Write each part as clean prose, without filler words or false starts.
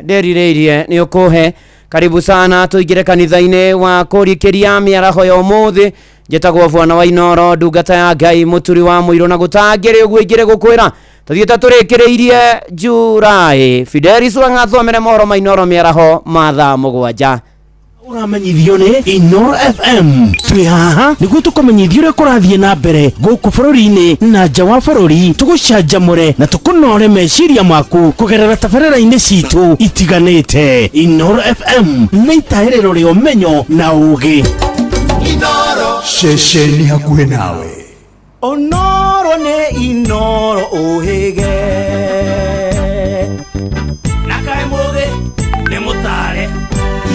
Ndĩrirĩirie nĩ ũkũhe. Karibu sana tũingĩre kanitha-inĩ wa kũrikĩria mĩaraho ya ũmũthĩ. Njĩtagwo Bwana wa Inoro, ndungata ya Ngai, mũturi wa mũirũ na gũtangĩrĩ ũguo ingĩrĩ gũkwĩra tũthiĩte tũrĩkĩrĩirie July. Fidelis Wang'athomere mohoro ma Inoro mĩaraho ma thaa 7. Ũramenyithio nĩ Inoro FM. Twĩ haha nĩguo tũkũmenyithie ũrĩa kũrathiĩ na mbere gũkũ bũrũri-inĩ na nja wa bũrũri, tũgũcanjamũre na tũkũnore meciria maku kũgerera tabarĩra-inĩ citũ itiganĩte. Inoro FM nĩ itahĩrĩro rĩa ũmenyo na ũũgĩ. Ceceni hakuhĩ nawe. Onoro nĩ Inoro ũhĩge na kaĩ mũgĩ nĩ mũtare.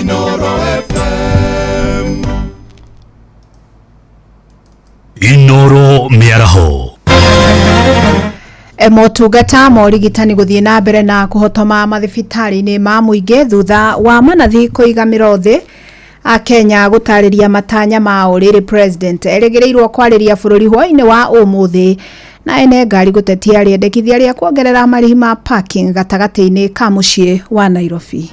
Inoro FM. Inoro mĩaraho. Motungata ma ũrigitani gũthiĩ na mbere na kũhotoma mathibitarĩ-inĩ ma mũingĩ thutha wa manathi kũiga mĩro thĩ. Akenya gũtarĩria matanya mao rĩrĩ president erĩgĩrĩirwo kwarĩria bũrũri hwaĩ-inĩ wa ũmũthĩ, na ene ngari gũtetia rĩendekithia rĩa kuongerera marĩhi ma parking gatagatĩ-inĩ ka mũciĩ wa Nairobi.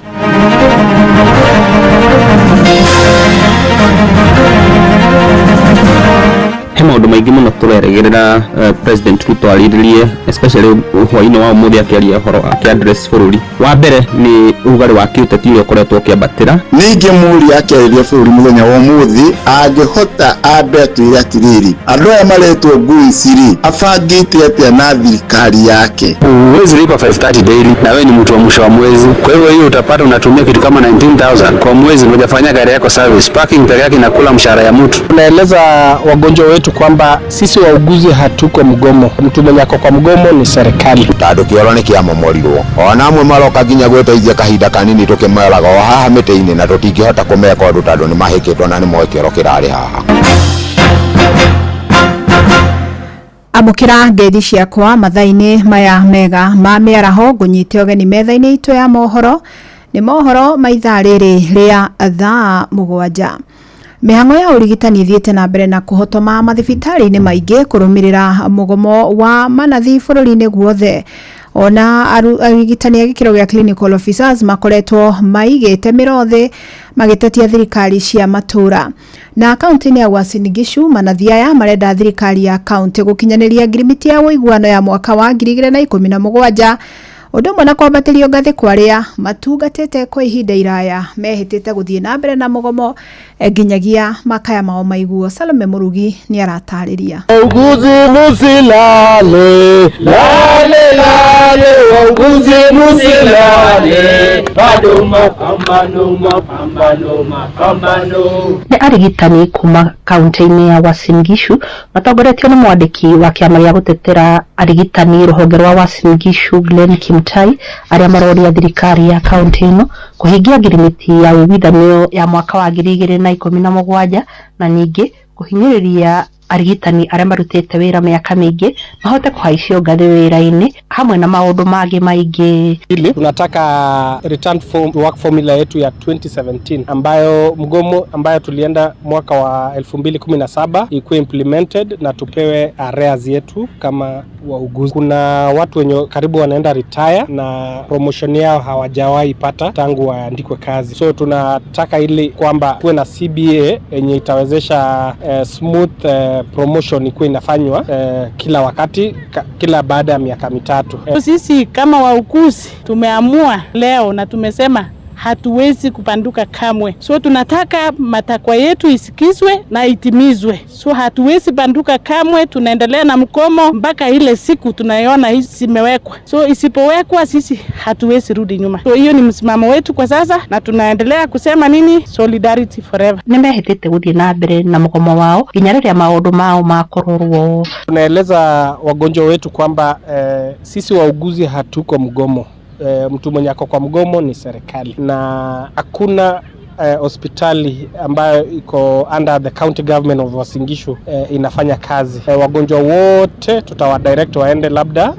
He maũndũ maingĩ mũno tũrerĩgĩrĩra President Ruto arĩrĩrie, especially hwaĩ-inĩ wa ũmũthĩ akĩaria ũhoro, akĩ-address bũrũri. Wa mbere nĩ ũrugarĩ wa kĩũteti ũrĩa ũkoretwo ũkĩambatĩra. Ningĩ mũũria akĩarĩria bũrũri mũthenya wa ũmũthĩ angĩhota ambe atwĩre atĩrĩrĩ, andũ aya maretwo ngui ici-rĩ, abangĩte atĩa na thirikari yake? Huwezi lipa 530 daily na wewe ni mtu wa mwisho wa mwezi. Kwa hivyo hiyo utapata unatumia kitu kama 19,000 kwa mwezi, na hujafanyia gari yako service. Parking peke yake inakula mshahara ya mtu. Tunaeleza wagonjwa wetu kwamba sisi wauguzi hatuko mgomo. Mtu mwenye ako kwa mgomo ni serikali. Tondũ kĩoro nĩ kĩamomorirwo, ona amwe maroka nginya gwĩteithia kahinda kanini tũkĩmeraga o haha mĩtĩ-inĩ, na tũtingĩhota kũmeka ũndũ tondũ nĩ mahĩkĩtwo na nĩ moĩ kĩoro kĩrarĩ haha. Amũkĩra ngeithi ciakwa mathaa-inĩ maya mega ma mĩaraho, ngũnyite ũgeni metha-inĩ itũ ya mohoro. Nĩ mohoro ma ithaa rĩrĩ rĩa thaa 7. Mĩhang'o ya ũrigitani ĩthiĩte na mbere na kũhotoma mathibitarĩ-inĩ maingĩ kũrũmĩrĩra mũgomo wa manathi bũrũri-inĩ guothe. Ona arigitani a gĩkĩro gĩa clinical officers makoretwo maigĩte mĩro thĩ magĩtetia thirikari cia matũra. Na kaunti-inĩ ya Uasin Gishu, manathi aya marenda thirikari ya kaunti gũkinyanĩria ngirimiti ya ũiguano ya mwaka wa 2017, ũndũ ũmwe na kwambatĩrio ngathĩ kwa arĩa matungatĩte kwa ihinda iraya. Mehĩtĩte gũthiĩ na mbere na mũgomo nginyagia makaya mao maiguo. Salome Mũrugi nĩ aratarĩria. Wauguzi musilale, lale lale, wauguzi musilale, bado mapambano, mapambano, mapambano. Nĩ arigitani kuma kaunti-inĩ ya Uasin Gishu matongoretio nĩ mwandĩki wa kĩama gĩa gũtetera arigitani rũhonge rwa Uasin Gishu Glenn Kimtai, arĩa maroria thirikari ya kaunti ĩno kũhingia ngirimiti ya ũiguithanio ya mwaka wa 2017, na ningĩ kũhinyĩrĩria arigitani arĩa marutĩte wĩra mĩaka mĩingĩ mahote kũhaicio ngathĩ wĩra-inĩ, hamwe na maũndũ mangĩ maingĩ. Pili, tunataka return form, work formula yetu ya 2017 ambayo mgomo ambayo tulienda mwaka wa 2017 ikuwe implemented na tupewe arrears yetu kama wauguzi. Kuna watu wenye karibu wanaenda retire na promotion yao hawajawahi pata tangu waandikwe kazi. So tunataka ili kwamba kuwe na CBA yenye itawezesha smooth promotion ikuwe inafanywa kila wakati kila baada ya miaka 3. Sisi kama wauguzi tumeamua leo na tumesema hatuwezi kupanduka kamwe. So tunataka matakwa yetu isikizwe na itimizwe. So hatuwezi banduka kamwe, tunaendelea na mgomo mpaka ile siku tunaiona hizi zimewekwa. So isipowekwa sisi hatuwezi rudi nyuma. So hiyo ni msimamo wetu kwa sasa, na tunaendelea kusema nini? Solidarity forever. Nĩmehĩtĩte gũthiĩ na mbere na mũgomo wao nginya rĩrĩa maũndũ mao makororwo. Tunaeleza wagonjwa wetu kwamba sisi wauguzi hatuko mgomo. Mtu mwenye ako kwa mgomo ni serikali, na hakuna hospitali ambayo iko under the county government of Uasin Gishu inafanya kazi. Wagonjwa wote tutawadirect waende labda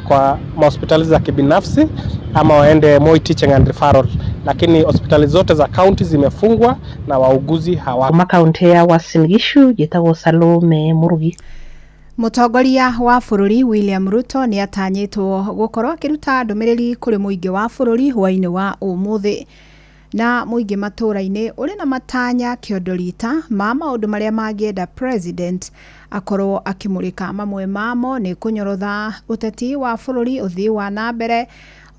kwa hospitali za kibinafsi ama waende Moi Teaching and Referral, lakini hospitali zote za county zimefungwa na wauguzi hawako. Kuma kaunti ya Uasin Gishu, njĩtagwo Salome Mũrugi. Mũtongoria wa bũrũri William Ruto nĩ atanyĩtwo gũkorwo akĩruta ndũmĩrĩri kũrĩ mũingĩ wa bũrũri hwaĩ-inĩ wa ũmũthĩ. Na mũingĩ matũũra-inĩ ũrĩ na matanya kĩondo rita ma maũndũ marĩa mangĩenda president akorwo akĩmũrĩka. Mamwe mamo nĩ kũnyorotha ũteti wa bũrũri, ũthii wa na mbere,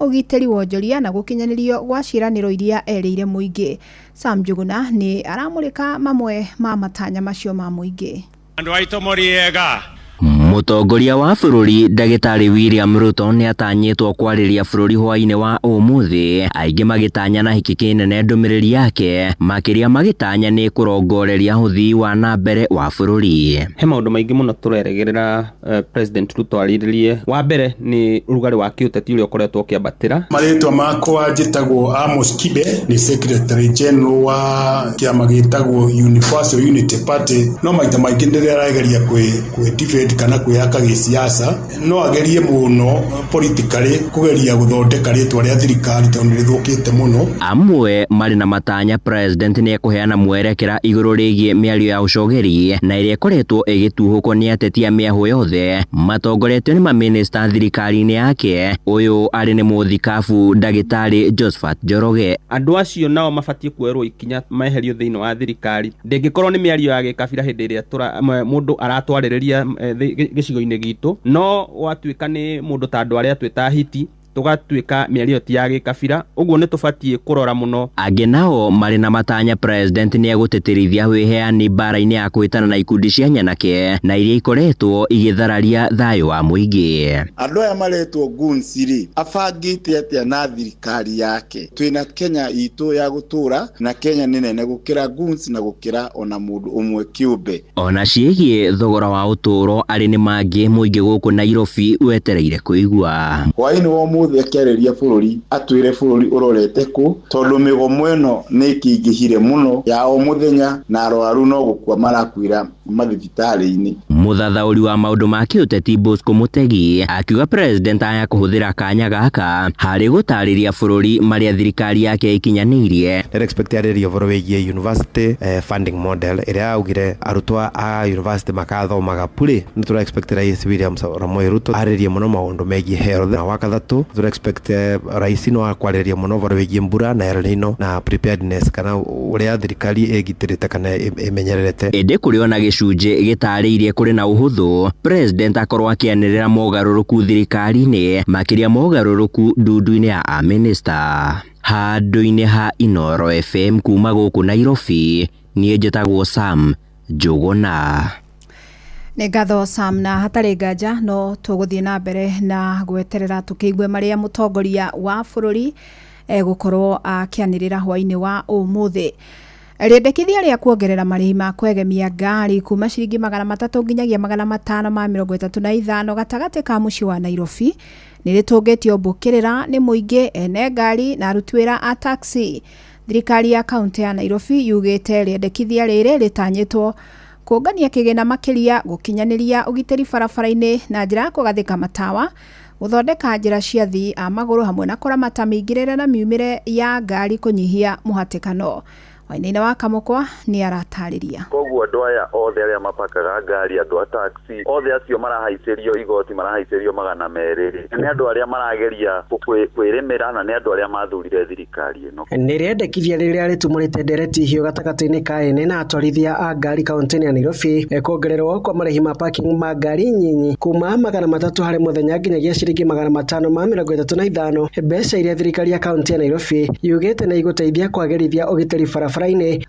ũgitĩri, wonjoria na gũkinyanĩrio gwa ciĩranĩro iria erĩire mũingĩ. Sam Njuguna nĩ aramũrĩka mamwe ma matanya macio ma mũingĩ. Andũ aitũ mũrĩega. Mũtongoria wa bũrũri Ndagĩtarĩ William Ruto nĩ atanyĩtwo kwarĩria bũrũri hwaĩ-inĩ wa ũmũthĩ, aingĩ magĩtanya na hiki kĩnene ndũmĩrĩri yake, makĩria magĩtanya nĩ kũrongoreria ũthii wa na mbere wa bũrũri. He maũndũ maingĩ mũno tũrerĩgĩrĩra President Ruto arĩrĩrie. Wa mbere nĩ ũrugarĩ wa kĩũteti ũrĩa ũkoretwo ũkĩambatĩra. Marĩtwa makwa njĩtagwo Amos Kibe, nĩ Secretary General wa kĩama gĩtagwo Universal Unity Party. No maita maingĩ rĩrĩa arageria kwĩ defend kana kwĩyaka gĩsiasa, no agerie mũno politically kũgeria gũthondeka rĩtwa rĩa thirikari tondũ nĩ rĩthũkĩte mũno. Amwe marĩ na matanya president nĩ ekũheana mwerekera igũrũ rĩgiĩ mĩario ya ũcogeri na ĩrĩa ĩkoretwo ĩgĩtuhũkwo nĩ ateti a mĩahũ yothe matongoretio nĩ mamĩnĩsta thirikari-inĩ yake. Ũyũ arĩ nĩ mũthikabu Ndagĩtarĩ Josephat Njoroge. Andũ acio nao mabatiĩ kuoerwo ikinya meherio thĩinĩ wa thirikari. Ndĩngĩkorwo nĩ mĩario ya gĩkabira hĩndĩ ĩrĩa mũndũ aratwarĩrĩria gĩcigo-inĩ gitũ, no gwatuĩka nĩ mũndũ ta andũ arĩa twĩta hiti, tũgatuĩka mĩario ti ya gĩkabira, ũguo nĩ tũbatiĩ kũrora mũno. Angĩ nao marĩ na matanya president nĩ egũtĩtĩrithia wĩheani mbara-inĩ ya kũhĩtana na ikundi cia nyanake na iria ikoretwo igĩthararia thayũ wa mũingĩ. Andũ aya maretwo goons rĩ, abangĩte atĩa na thirikari yake? Twĩna Kenya itũ ya gũtũra, na Kenya nĩ nene gũkĩra goons na gũkĩra ona mũndũ ũmwe kĩũmbe. Ona ciĩgiĩ thogora wa ũtũũro arĩ nĩ mangĩ mũingĩ gũkũ Nairobi wetereire kũigua. Hwaĩ-inĩ wa ũmũthĩ akĩarĩria bũrũri, atwĩre bũrũri ũrorete kũ, tondũ mĩgomo ĩno nĩ ĩkĩingĩhire mũno ya o mũthenya na arwaru no gũkua marakuĩra mathibitarĩ-inĩ. Mũthathaũri wa maũndũ ma kĩũteti Bosco Mutegi akiuga president aya kũhũthĩra kanya gaka harĩ gũtarĩria bũrũri marĩa thirikari yake ĩkinyanĩirie. Ndĩra-expect arĩrie ũhoro wĩgiĩ university funding model ĩrĩa yaugire arutwo a university makathomaga bure. Nĩ tũra-expect Rais William Samoei Ruto arĩrie mũno maũndũ megiĩ health. Na wa gatatũ tũra-expect rais no akwarĩria mũno ũhoro wĩgiĩ mbura na El Nino na preparedness, kana ũrĩa thirikari ĩgitĩrĩte kana ĩmenyererete. Ĩndĩ kũrĩ ona gĩcunjĩ gĩtarĩirie kũrĩ na ũhũthũ president akorwo akĩanĩrĩra mogarũrũku thirikari-inĩ, makĩria mogarũrũku ndundu-inĩ ya amĩnĩsta. Handũ-inĩ ha Inooro FM kuma gũkũ Nairobi, niĩ njĩtagwo Sam Njuguna. Nĩ ngatho Sam, na hatarĩ nganja no tũgũthiĩ na mbere na gweterera tũkĩigue marĩa mũtongoria wa bũrũri egũkorwo akĩanĩrĩra hwaĩ-inĩ wa ũmũthĩ. Rĩendekithia rĩa kuongerera marĩhi ma kwegemia ngari kuma ciringi 300 nginyagia 535 gatagatĩ ka mũciĩ wa Nairobi nĩ rĩtũngĩtio mbũkĩrĩra nĩ mũingĩ, ene ngari na aruti wĩra a taxi. Thirikari ya kaunti ya Nairobi yugĩte rĩendekithia rĩrĩ rĩtanyĩtwo kũngania kĩgĩna makĩria, gũkinyanĩria ũgitĩri barabara-inĩ na njĩra ya kũgathĩka matawa, gũthondeka njĩra cia athii a magũrũ hamwe na kũramata mĩingĩrĩre na miumĩre ya ngari kũnyihia mũhatĩkano. Wainaina wa Kamũkwa nĩ aratarĩria. Koguo andũ aya othe arĩa mapakaga ngari, andũ a taxi, othe acio marahaicĩrio igoti, marahaicĩrio 200. Nĩ andũ arĩa marageria kwĩrĩmĩra na nĩ andũ arĩa mathurire thirikari ĩno. Nĩ rĩendekithia rĩrĩa rĩtumũrĩte ndereti hiũ gatagatĩ-inĩ ka ene na atwarithia a ngari kaunti-inĩ ya Nairobi, kuongererwo kwa marĩhi ma parking ma ngari nyinyi kuma 300 harĩ mũthenya nginyagia ciringi 535, mbeca iria thirikari ya kaunti ya Nairobi yugĩte nĩ igũteithia kwagĩrithia ũgitĩri barabara-inĩ,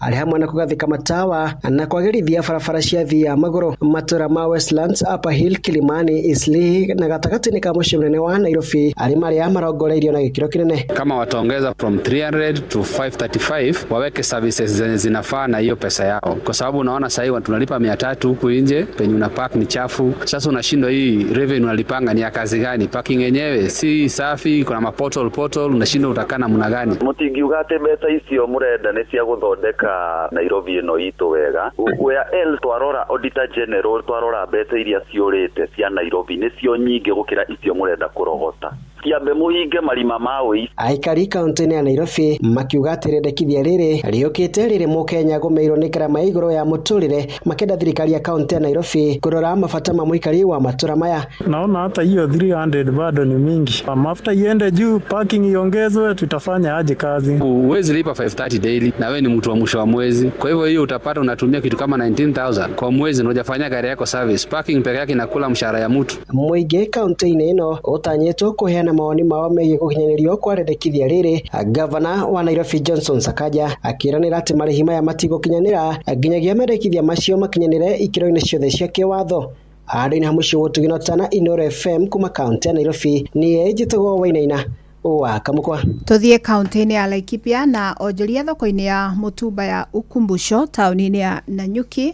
arĩ hamwe na kũgathĩka matawa na kwagĩrithia barabara cia athii a magũrũ. Matũra ma Westlands, Upper Hill, Kilimani, Eastleigh na gatagatĩ-inĩ ka mũciĩ mũnene wa Nairobi arĩ marĩa marongoreirio na gĩkĩro kĩnene. Kama wataongeza from 300 to 535, waweke services zenye zinafaa na hiyo pesa yao, kwa sababu unaona sasa hivi tunalipa 300 huku nje, penye una park ni chafu. Sasa unashindwa hii revenue unalipanga ni ya kazi gani? Parking yenyewe si safi, kuna maportal portal, unashindwa utakaa namna gani? Mũtingiuga atĩ mbeca icio mũrenda nĩ cia gũthondeka Nairobi ĩno itũ wega. Where else twarora Auditor General, twarora mbeca iria ciũrĩte cia Nairobi nĩcio nyingĩ gũkĩra icio mũrenda kũrogota. Mũtiambe mũhinge marima ma ũici. Aikari kaunti-inĩ ya Nairobi makiuga atĩ rĩendekithia rĩrĩ rĩũkĩte rĩrĩ mũkenya agũmĩirwo nĩ ngarama ya igũrũ ya mũtũrĩre, makĩenda thirikari ya kaunti ya Nairobi kũrora mabata ma mũikari wa matũra maya. Naona hata hiyo 300 bado ni mingi. Mafuta iende juu, parking iongezwe, tutafanya aje kazi? Huwezi lipa 530 daily na wewe ni mtu wa mwisho wa mwezi. Kwa hivyo hiyo utapata unatumia kitu kama 19,000 kwa mwezi na hujafanya gari yako service. Parking peke yake inakula mshahara ya mtu. Mũingĩ kaunti-inĩ ĩno ũtanyĩtwo kũheana mawoni mao megiĩ gũkinyanĩrio kwa rĩendekithia rĩrĩ. Gavana wa Nairobi Johnson Sakaja akĩranĩra atĩ marĩhi maya matigũkinyanĩra nginyagia mendekithia macio makinyanĩre ikĩro-inĩ ciothe cia kĩwatho. Handũ-inĩ ha mũciĩ gũtugino tana Inooro FM kuma kaunti ya Nairobi, niĩ njĩtagwo Wainaina wa Kamukwa. Tuthiĩ kaunti-inĩ ya Laikipia na onjoria thoko-inĩ ya mũtumba ya Ukumbusho taũni-inĩ ya Nanyuki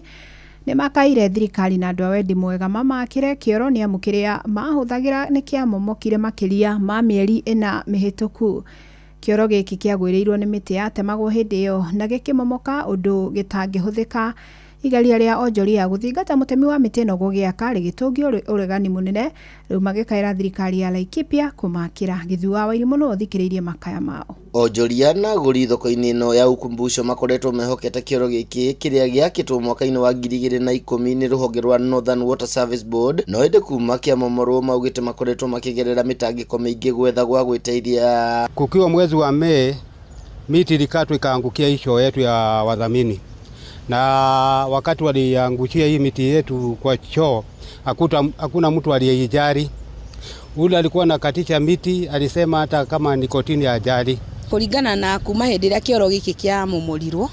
nĩ makaire thirikari na andũ a wendi mwega mamakĩre kĩoro nĩ amu kĩrĩa mahũthagĩra nĩ kĩamomokire makĩria ma mĩeri 4 mĩhĩtũku. Kĩoro gĩkĩ kĩagwĩrĩirwo nĩ mĩtĩ yatemagwo hĩndĩ ĩyo na gĩkĩmomoka ũndũ gĩtangĩhũthĩka. Igeria rĩa onjoria gũthingata mũtemi wa mĩtĩ ĩno gũgĩaka rĩgĩtũngio ũregani mũnene, rĩu magĩkaĩra thirikari ya Laikipia kũmakĩra. Gĩthua wa Irimũ nĩwe ũthikĩrĩirie makaya mao. Onjoria na agũri thoko-inĩ ĩno ya Ukumbusho makoretwo mehokete kĩoro gĩkĩ kĩrĩa gĩakĩtwo mwaka-inĩ wa 2010 nĩ rũhonge rwa Northern Water Service Board, no ĩndĩ kuma kĩamomorwo maugĩte makoretwo makĩgerera mĩtangĩko mĩingĩ gwetha gwa gwĩteithia. Kukiwa mwezi wa Mei, miti ilikatwa ikaangukia hii choo yetu ya wadhamini, na wakati waliangushia hii miti yetu kwa choo, hakuna mtu aliyeijali. Ule alikuwa anakatisha miti alisema hata kama nikotini ajali. Kuringana na kuma hindi ria kioro giki kiamomorirwo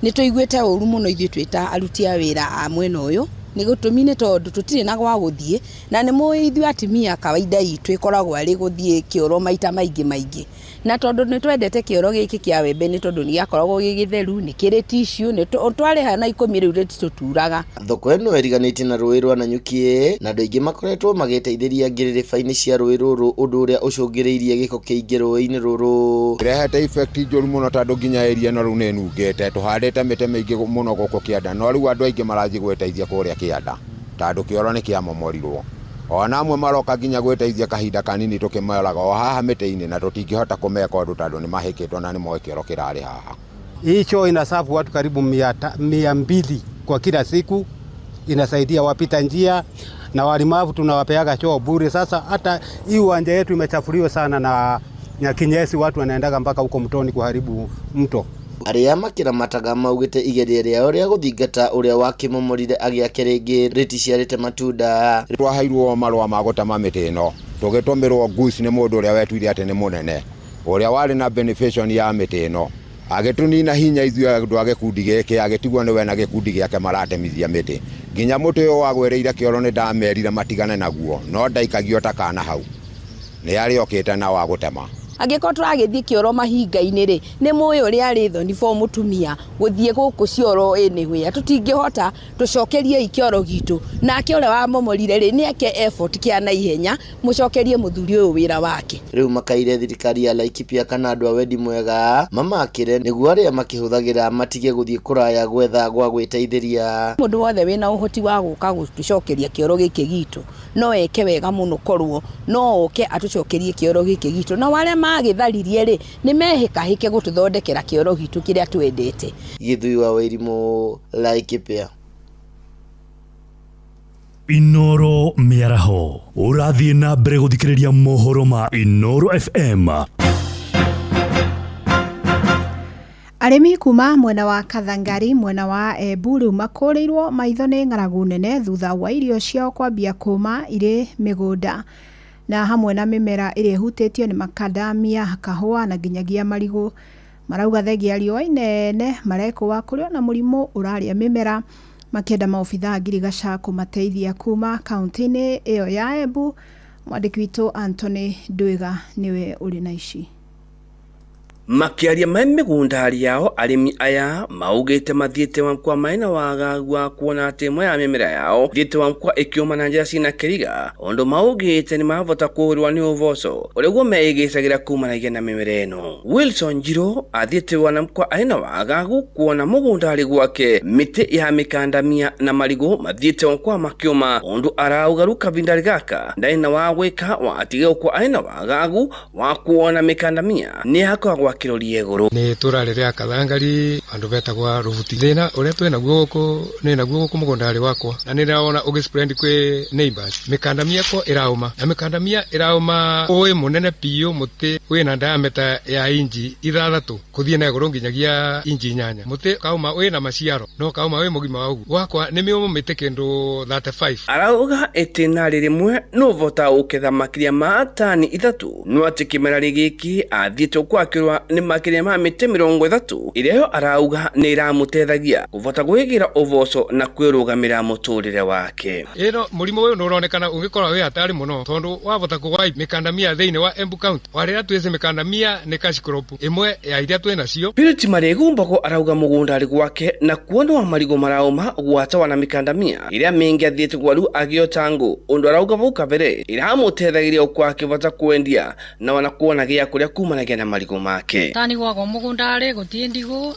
ni tuiguite uru muno ithuĩ twĩ ta aruti a wĩra a mwena ũyũ, nĩ gĩtũmi nĩ tondũ tũtirĩ na gwa gũthiĩ, na nĩ mũĩ ithuĩ atumia kawaida itũ ĩkoragwo arĩ gũthiĩ kĩoro maita maingĩ maingĩ, na tondũ nĩ twendete kĩoro gĩkĩ kĩa wembe nĩ tondũ nĩ gĩakoragwo gĩ gĩtheru, nĩ kĩrĩ tissue, nĩ twarĩha na 10 rĩu rĩtitũturaga. Thoko ĩno ĩriganĩtie na rũĩ rwa Nanyuki na andũ aingĩ makoretwo magĩteithĩria ngĩrĩrĩba-inĩ cia rũĩ rũrũ, ũndũ ũrĩa ũcũngĩrĩirie gĩko kĩingĩ rũĩ-inĩ rũrũ. Ĩrehete effect njũru mũno tondũ nginya area ĩno rĩu nĩ ĩnungĩte, tũhandĩte mĩtĩ mĩingĩ mũno gũkũ kĩanda, no rĩu andũ aingĩ marathiĩ gwĩteithia kũrĩa kĩanda tondũ kĩoro nĩ kĩamomorirwo. Ona amwe maroka nginya gwĩteithia kahinda kanini tũkĩmoraga o haha mĩtĩ-inĩ, na tũtingĩhota kũmeka ũndũ tondũ nĩ mahĩkĩtwo na nĩ moĩ kĩoro kĩrarĩ haha. Hii choo inasafu watu karibu 200 kwa kila siku, inasaidia wapita njia na walemavu tunawapeaga choo bure. Sasa hata hii uwanja yetu imechafuliwa sana na kinyesi, watu wanaendaga mpaka huko mtoni kuharibu mto. Arĩa makĩramataga maugĩte igeria rĩao rĩa gũthingata ũrĩa wakĩmomorire agĩake rĩngĩ rĩticiarĩte matunda. Twaheirwo marũa ma gũtema mĩtĩ ĩno tũgĩtũmĩrwo nguci nĩ mũndũ ũrĩa wetuire atĩ nĩ mũnene, ũrĩa warĩ na beneficiary ya mĩtĩ ĩno, agĩtũnina hinya ithuĩ andũ a gĩkundi gĩkĩ, agĩtigwo nĩwe na gĩkundi gĩake maratemithia mĩtĩ. Nginya mũtĩ ũyũ wagwĩrĩire kĩoro nĩ ndamerire matigane naguo, no ndaikagio ta kana hau, nĩ arĩokĩte na wa gũtema. Angĩkorwo tũragĩthiĩ kĩoro mahinga-inĩ rĩ, nĩ mũĩ ũrĩa arĩ thoni for mũtumia gũthiĩ gũkũ cioro anywhere, tũtingĩhota, tũcokeriei kĩoro gitũ. Nake ũrĩa wamomorire rĩ, nĩ eke effort kĩa naihenya, mũcokerie mũthuri ũyũ wĩra wake. Rĩu makaire thirikari ya Laikipia kana andũ a wendi mwega mamakĩre nĩguo arĩa makĩhũthagĩra matige gũthiĩ kũraya gwetha gwa gwĩteithĩria. Mũndũ wothe wĩna ũhoti wa gũka gũtũcokeria kĩoro gĩkĩ gitũ no eke wega mũno, korwo no oke atũcokerie kĩoro gĩkĩ gitũ, na arĩa magĩtharirie rĩ nĩ mehĩkahĩke gũtũthondekera kĩoro gitũ kĩrĩa twendete. Gĩthui wa Wairimu, Laikipia. Inooro mĩaraho ũrathiĩ na mbere gũthikĩrĩria mohoro ma Inooro FM. Arĩmi kuma mwena wa Kathangari mwena wa Embu rĩu makũrĩirwo maitho nĩ ng'aragu nene thutha wa irio ciao kwambia kũma irĩ mĩgũnda, na hamwe na mĩmera ĩrĩa ĩhutĩtio nĩ makadamia, kahũa na nginyagia marigũ. Marauga thengia riũa inene marekũa kũrĩ ona mũrimũ ũrarĩa mĩmera, makĩenda maobithaa ngirigaca kũmateithia kuma kaunti-inĩ ĩyo ya Embu. Mwandĩki witũ Anthony Ndwiga nĩwe ũrĩ na ici. Makĩaria me mĩgũnda yao, arĩmi aya maugĩte mathiĩte kwa maĩ na wagagu wa kuona atĩ ĩmwe ya mĩmera yao thiĩte wa kwa ĩkĩũma na njĩra cina kĩriga, ũndũ maugĩte nĩ mavota kũhũrwa nĩ ũboco ũrĩa guo meĩgĩcagĩra kumanagia na mĩmera ĩno. Wilson Njirũ athiĩte wana kwa arĩ na wagagu kuona mũgũnda arĩ gwake mĩtĩ ya mĩkandamia na marigũ mathiĩte kwa makĩũma, ũndũ arauga rĩu kavinda gaka ndarĩ na wa gwĩka watige kwa arĩ na wagagu wa kuona mĩkandamia nĩ hakoragwo akĩroria igũrũ. Nĩ itũra rĩrĩa Kathangari andũ betagwa Rubuti. Thĩna ũrĩa twĩ naguo gũkũ nĩ naguo gũkũ mũgũnda-rĩ wakwa na nĩ ndĩrona ũgĩ-spread kwĩ neighbors. Mĩkandamia ko ĩraũma na mĩkandamia ĩraũma ũĩ mũnene biũ, mũtĩ wĩna diameter ya inji 6 kũthiĩ na igũrũ nginyagia inji 8. Mũtĩ kauma wĩna maciaro no kauma wĩ mũgima wa ũguo. Gwakwa nĩ mĩũmũ mĩtĩ kĩndũ 35. Arauga ĩtĩna rĩmwe nũvota ũketha makĩria ma tani 3 no atĩ kĩmera gĩkĩ athiĩte kwakĩrwa nĩ makĩria ma mĩtĩ 30 ĩrĩa yo arauga nĩ ĩramũteithagia kũvota gwĩgĩra ũboco na kwĩrũgamĩra mũtũrĩre wake. Ĩno mũrimũ ũyũ nĩũronekana ũngĩkorwo wĩ hatari mũno tondũ wavota kũgwa mĩkandamia thĩinĩ wa Embu County. Warĩra twĩci mĩkandamia nĩ cash crop ĩmwe ya iria twĩ nacio. Purity Marĩgu Mbogo arauga mũgũnda arĩ gwake na kuona wa marigũ maraũma gwatawa na mĩkandamia ĩrĩa mĩingĩ athiĩte gwaru agĩota ngũ, ũndũ arauga vau kabere ĩramũteithagĩria kwa akĩvota kwendia na wana kuona gĩa kũrĩa kumanagia na marigũ make. Tani gwakwa mũgũnda arĩ gũtirĩ ndigũ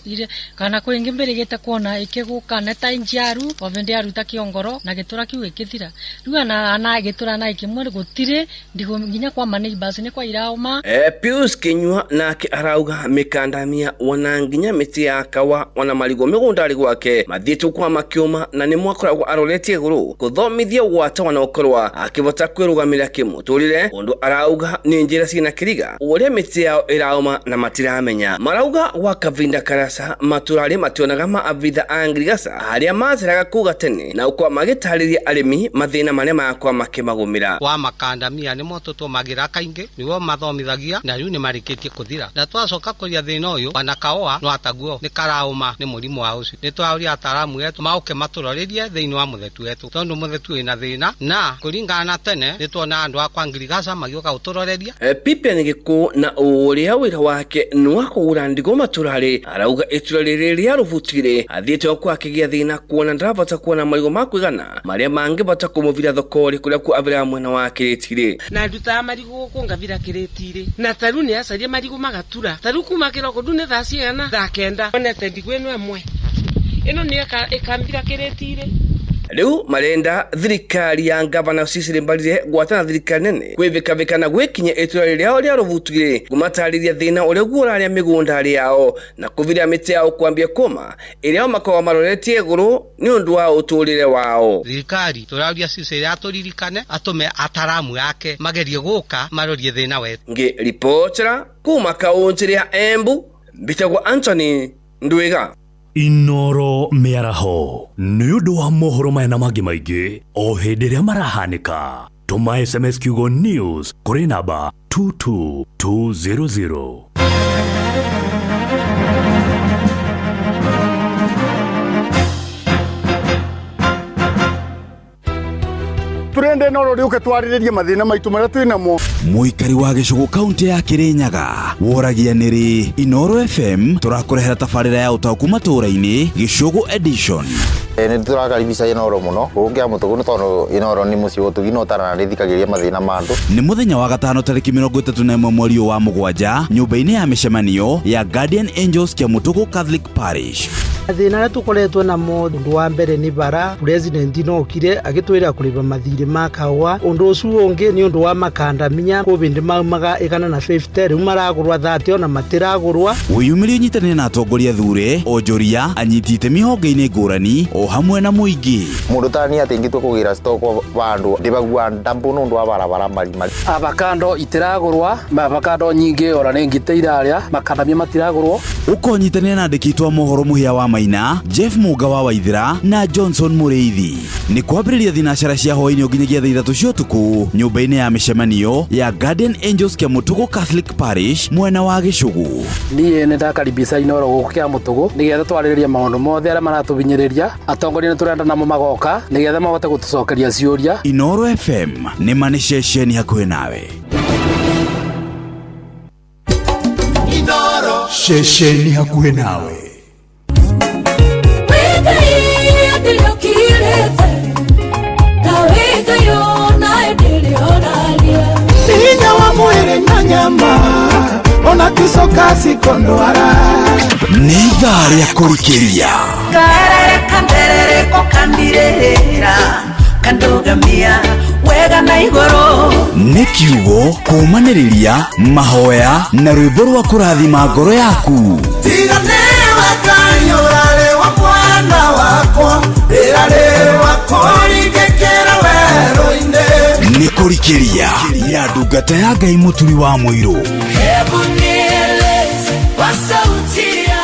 kana kwĩngĩ mbĩrĩgĩte kuona ĩkĩgũka nĩ ta njiaru ovende aruta kĩongoro na gĩtũra kĩu gĩkĩthira rĩu ana gĩtũra na ĩkĩmwe gũtirĩ ndigũ nginya kwa maneighbors nĩ kwa iraũma. Pius Kinyua nake arauga mĩkandamia wana nginya mĩtĩ ya kawa wana marigũ mĩgũnda arĩ gwake mathiĩte kwa makĩũma na nĩ mwakoragwo aroretie igũrũ kũthomithia gwata wana ũkorwa akĩvota kwĩrũgamĩra kĩmũtũrĩre, ũndũ arauga nĩ njĩra cina kĩriga ũrĩa mĩtĩ yao ĩraũma na matiramenya. Marauga gwa kavinda karasa matũra mationaga maabitha a ngirigaca arĩa maceraga kuga tene na ũkwa magĩtarĩria arĩmi mathĩna marĩa makwa makĩmagũmĩra. Wa makandamia nĩmo tũtũmagĩra kaingĩ nĩo mathomithagia na rĩu nĩmarĩkĩtie kũthira na twacoka kũria thĩna ũyũ wana kaoa no ataguo nĩ karaũma nĩ mũrimũ wa ũcio. Nĩ twaũria ataramu etu maũke matũrorĩrie thĩinĩ wa mũthetu wetu tondũ mũthetu wĩna thĩna na kũringana na tene nĩ tuona andũ a kwa ngirigaca magĩũka gũtũroreria. Pipian Gĩkũ na ũrĩa wĩra wake nĩ wa kũgũra ndigũ matũra-rĩ arauga itũra rĩrĩ rĩa Rũbuti-rĩ athiĩte kwa akĩgĩa thĩna kuona ndarabota kuona marigũ ma kũigana marĩa mangĩbota kũmũvira thoko-rĩ kũrĩa kuavira mwena wa kĩrĩti-rĩ. Na ndutaga marigũ gũkũ ngavira kĩrĩti-rĩ na tarĩu nĩ acaria marigũ magatura tarĩu kuma kĩroko ndu nĩ thaa cigana thaa 9 onete ndigũ ĩno ĩmwe ĩno nĩ ĩkambira kĩrĩti-rĩ. Rĩu marenda thirikari ya ngavana Cecily Mbarire gwatana thirikari nene kwĩvĩkavĩka na gwĩkinya itũra rĩao rĩa Rũbuti-rĩ kũmatarĩria thĩna ũrĩa guo ũrarĩa mĩgũnda yao na kũviria mĩtĩ yao kwambia kũma ĩrĩa makoragwo maroretie igũrũ nĩ ũndũ wa ũtũrĩre wao. Thirikari tũrauria Cecily atũririkane atũme ataramu yake magerie gũka marorie thĩna wetu. Ngĩribotera kuma kaũntĩ ya Embu, mbĩtagwo Anthony Ndwiga. Inoro mĩaraho nĩ ũndũ wa mohoro maya na mangĩ maingĩ o hĩndĩ ĩrĩa marahanĩka. Tũma SMS kiugo news kũrĩ namba 22200. Turende no rĩũke twarĩrĩrie mathĩna maitũ marĩa twĩ namo. Mũikari wa gĩcũgũ kaunti ya Kĩrĩnyaga woragia nĩrĩ Inoro FM tũrakũrehera tabarĩra ya ũtaũku matũũra-inĩ Gĩcũgũ edition. Nĩ tũrakaribisha Inoro mũno gũkũ Kĩamũtũgũ nĩ tondũ Inoro nĩ mũciĩ gũtugi no tarana nĩthikagĩrĩria mathĩna ma andũ. Nĩ mũthenya wa gatano tarĩki 31 mweri wa mũgwanja nyũmba-inĩ ya mĩcemanio ya Guardian Angels Kĩamũtũgũ Catholic Parish. Mathĩna arĩa tũkoretwo namo ũndũ wa mbere nĩ bara president no okire agĩtwĩra kũrĩba mathirĩ ma kawa ũndũ ũcio ũngĩ nĩ ũndũ wa makandamia kũbĩndĩ maumaga 150 rĩu maragũrwa 30 ona matiragũrwa. Wĩyumĩrie ũnyitanĩre na atongoria thure onjoria anyiti itemi honge-inĩ ngũrani o hamwe na mũingĩ. Mũndũ tani atĩ ingĩtua kũgĩra stock vandũ ndĩbagua ndambu nĩ ũndũ wa barabara marima. Avocado itiragũrwa avocado nyingĩ ora nĩ ngite iraria makandamia matiragũrwo. Ũkonyitanĩra na andĩki a mohoro Mũhĩa wa Maina, Jeff Muga wa Waithira na Johnson Mũrĩithi. Nĩ kwambĩrĩria thinacara cia hwaĩ-inĩ nginyagia thaa 3 cia ũtukũ nyũmba-inĩ ya mĩcemanio ya Guardian Angels Kĩamũtũgũ Catholic Parish mwena wa Gĩcũgũ. Niĩ nĩ ndakaribisha Inoro gũkũ Kĩamũtũgũ nĩgetha twarĩrĩrie maũndũ mothe arĩa maratũhinyĩrĩria atongoria nĩ tũrenda namo magoka nĩgetha mahote gũtũcokeria ciũria. Inoro FM nĩ ma nĩ ceceni hakuhĩ nawe. Inoro Ceceni hakuhĩ nawe. Hinya wa mwĩrĩ na nyama ona ticoka cikondwara. Nĩ ithaa rĩa kũrikĩria. Karere kanderereko kandirĩrĩra kandugamia wega na igũrũ. Nĩ kiugo kũũmanĩrĩria, mahoya na rwĩmbo rwa kũrathima ngoro yaku. Tiga nĩwe Ngai ũrarĩ wa mwana wakwa rĩrarĩ wa kũringĩkĩra werũ-inĩ. Nĩ kũrikĩria ya ndungata ya Ngai Mũturi wa Mũirũ. Hebu nieleze kwa sauti ya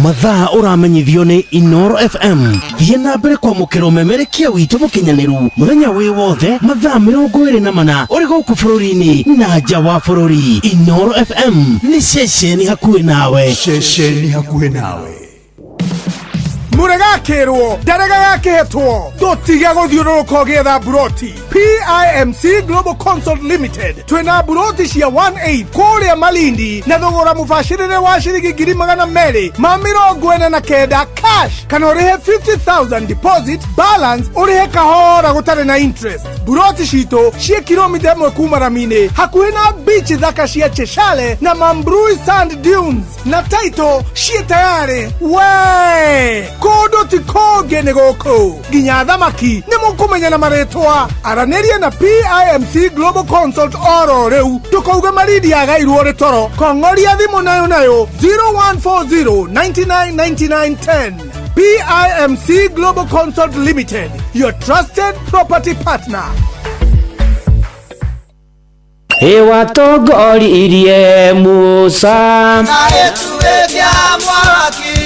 Mathaa ũramenyithio nĩ Inoro FM. Thiĩ na mbere kwamũkĩra ũmemerekia witũ mũkinyanĩru mũthenya wĩ wothe mathaa 24 ũrĩ gũkũ bũrũri-inĩ na nja wa bũrũri. Inoro FM nĩ ceceni hakuhĩ nawe. Ceceni hakuhĩ nawe. Mũregakĩrwo ndarega gakĩhetwo tũtige gũthiũrũrũka ũgĩetha mburoti. PIMC Global Consult Limited twĩna mburoti cia 18 kũrĩa Malindi na thogora mũbacĩrĩre wa ciringi 249,000 cash, kana ũrĩhe 50,000 deposit, balance ũrĩhe kahora gũtarĩ na interest. Mburoti citũ ciĩ kilomita 1 kuma rami-inĩ, hakuhĩ na beach thaka cia Cheshale na Mambrui Sand Dunes, na title ciĩ tayarĩ. We kũndũ ti kũngĩ nĩ gũkũ, nginya thamaki nĩ mũkũmenya na marĩtwa. Aranĩria na PIMC Global Consult oro rĩu, ndũkauge Malindi yagairwo rĩ toro. Kong'oria thimũ nayo nayo 0140 99 99 10. PIMC Global Consult Limited, your trusted property partner. Ĩwatongoririe Musa na gĩtugĩ kĩa mwaki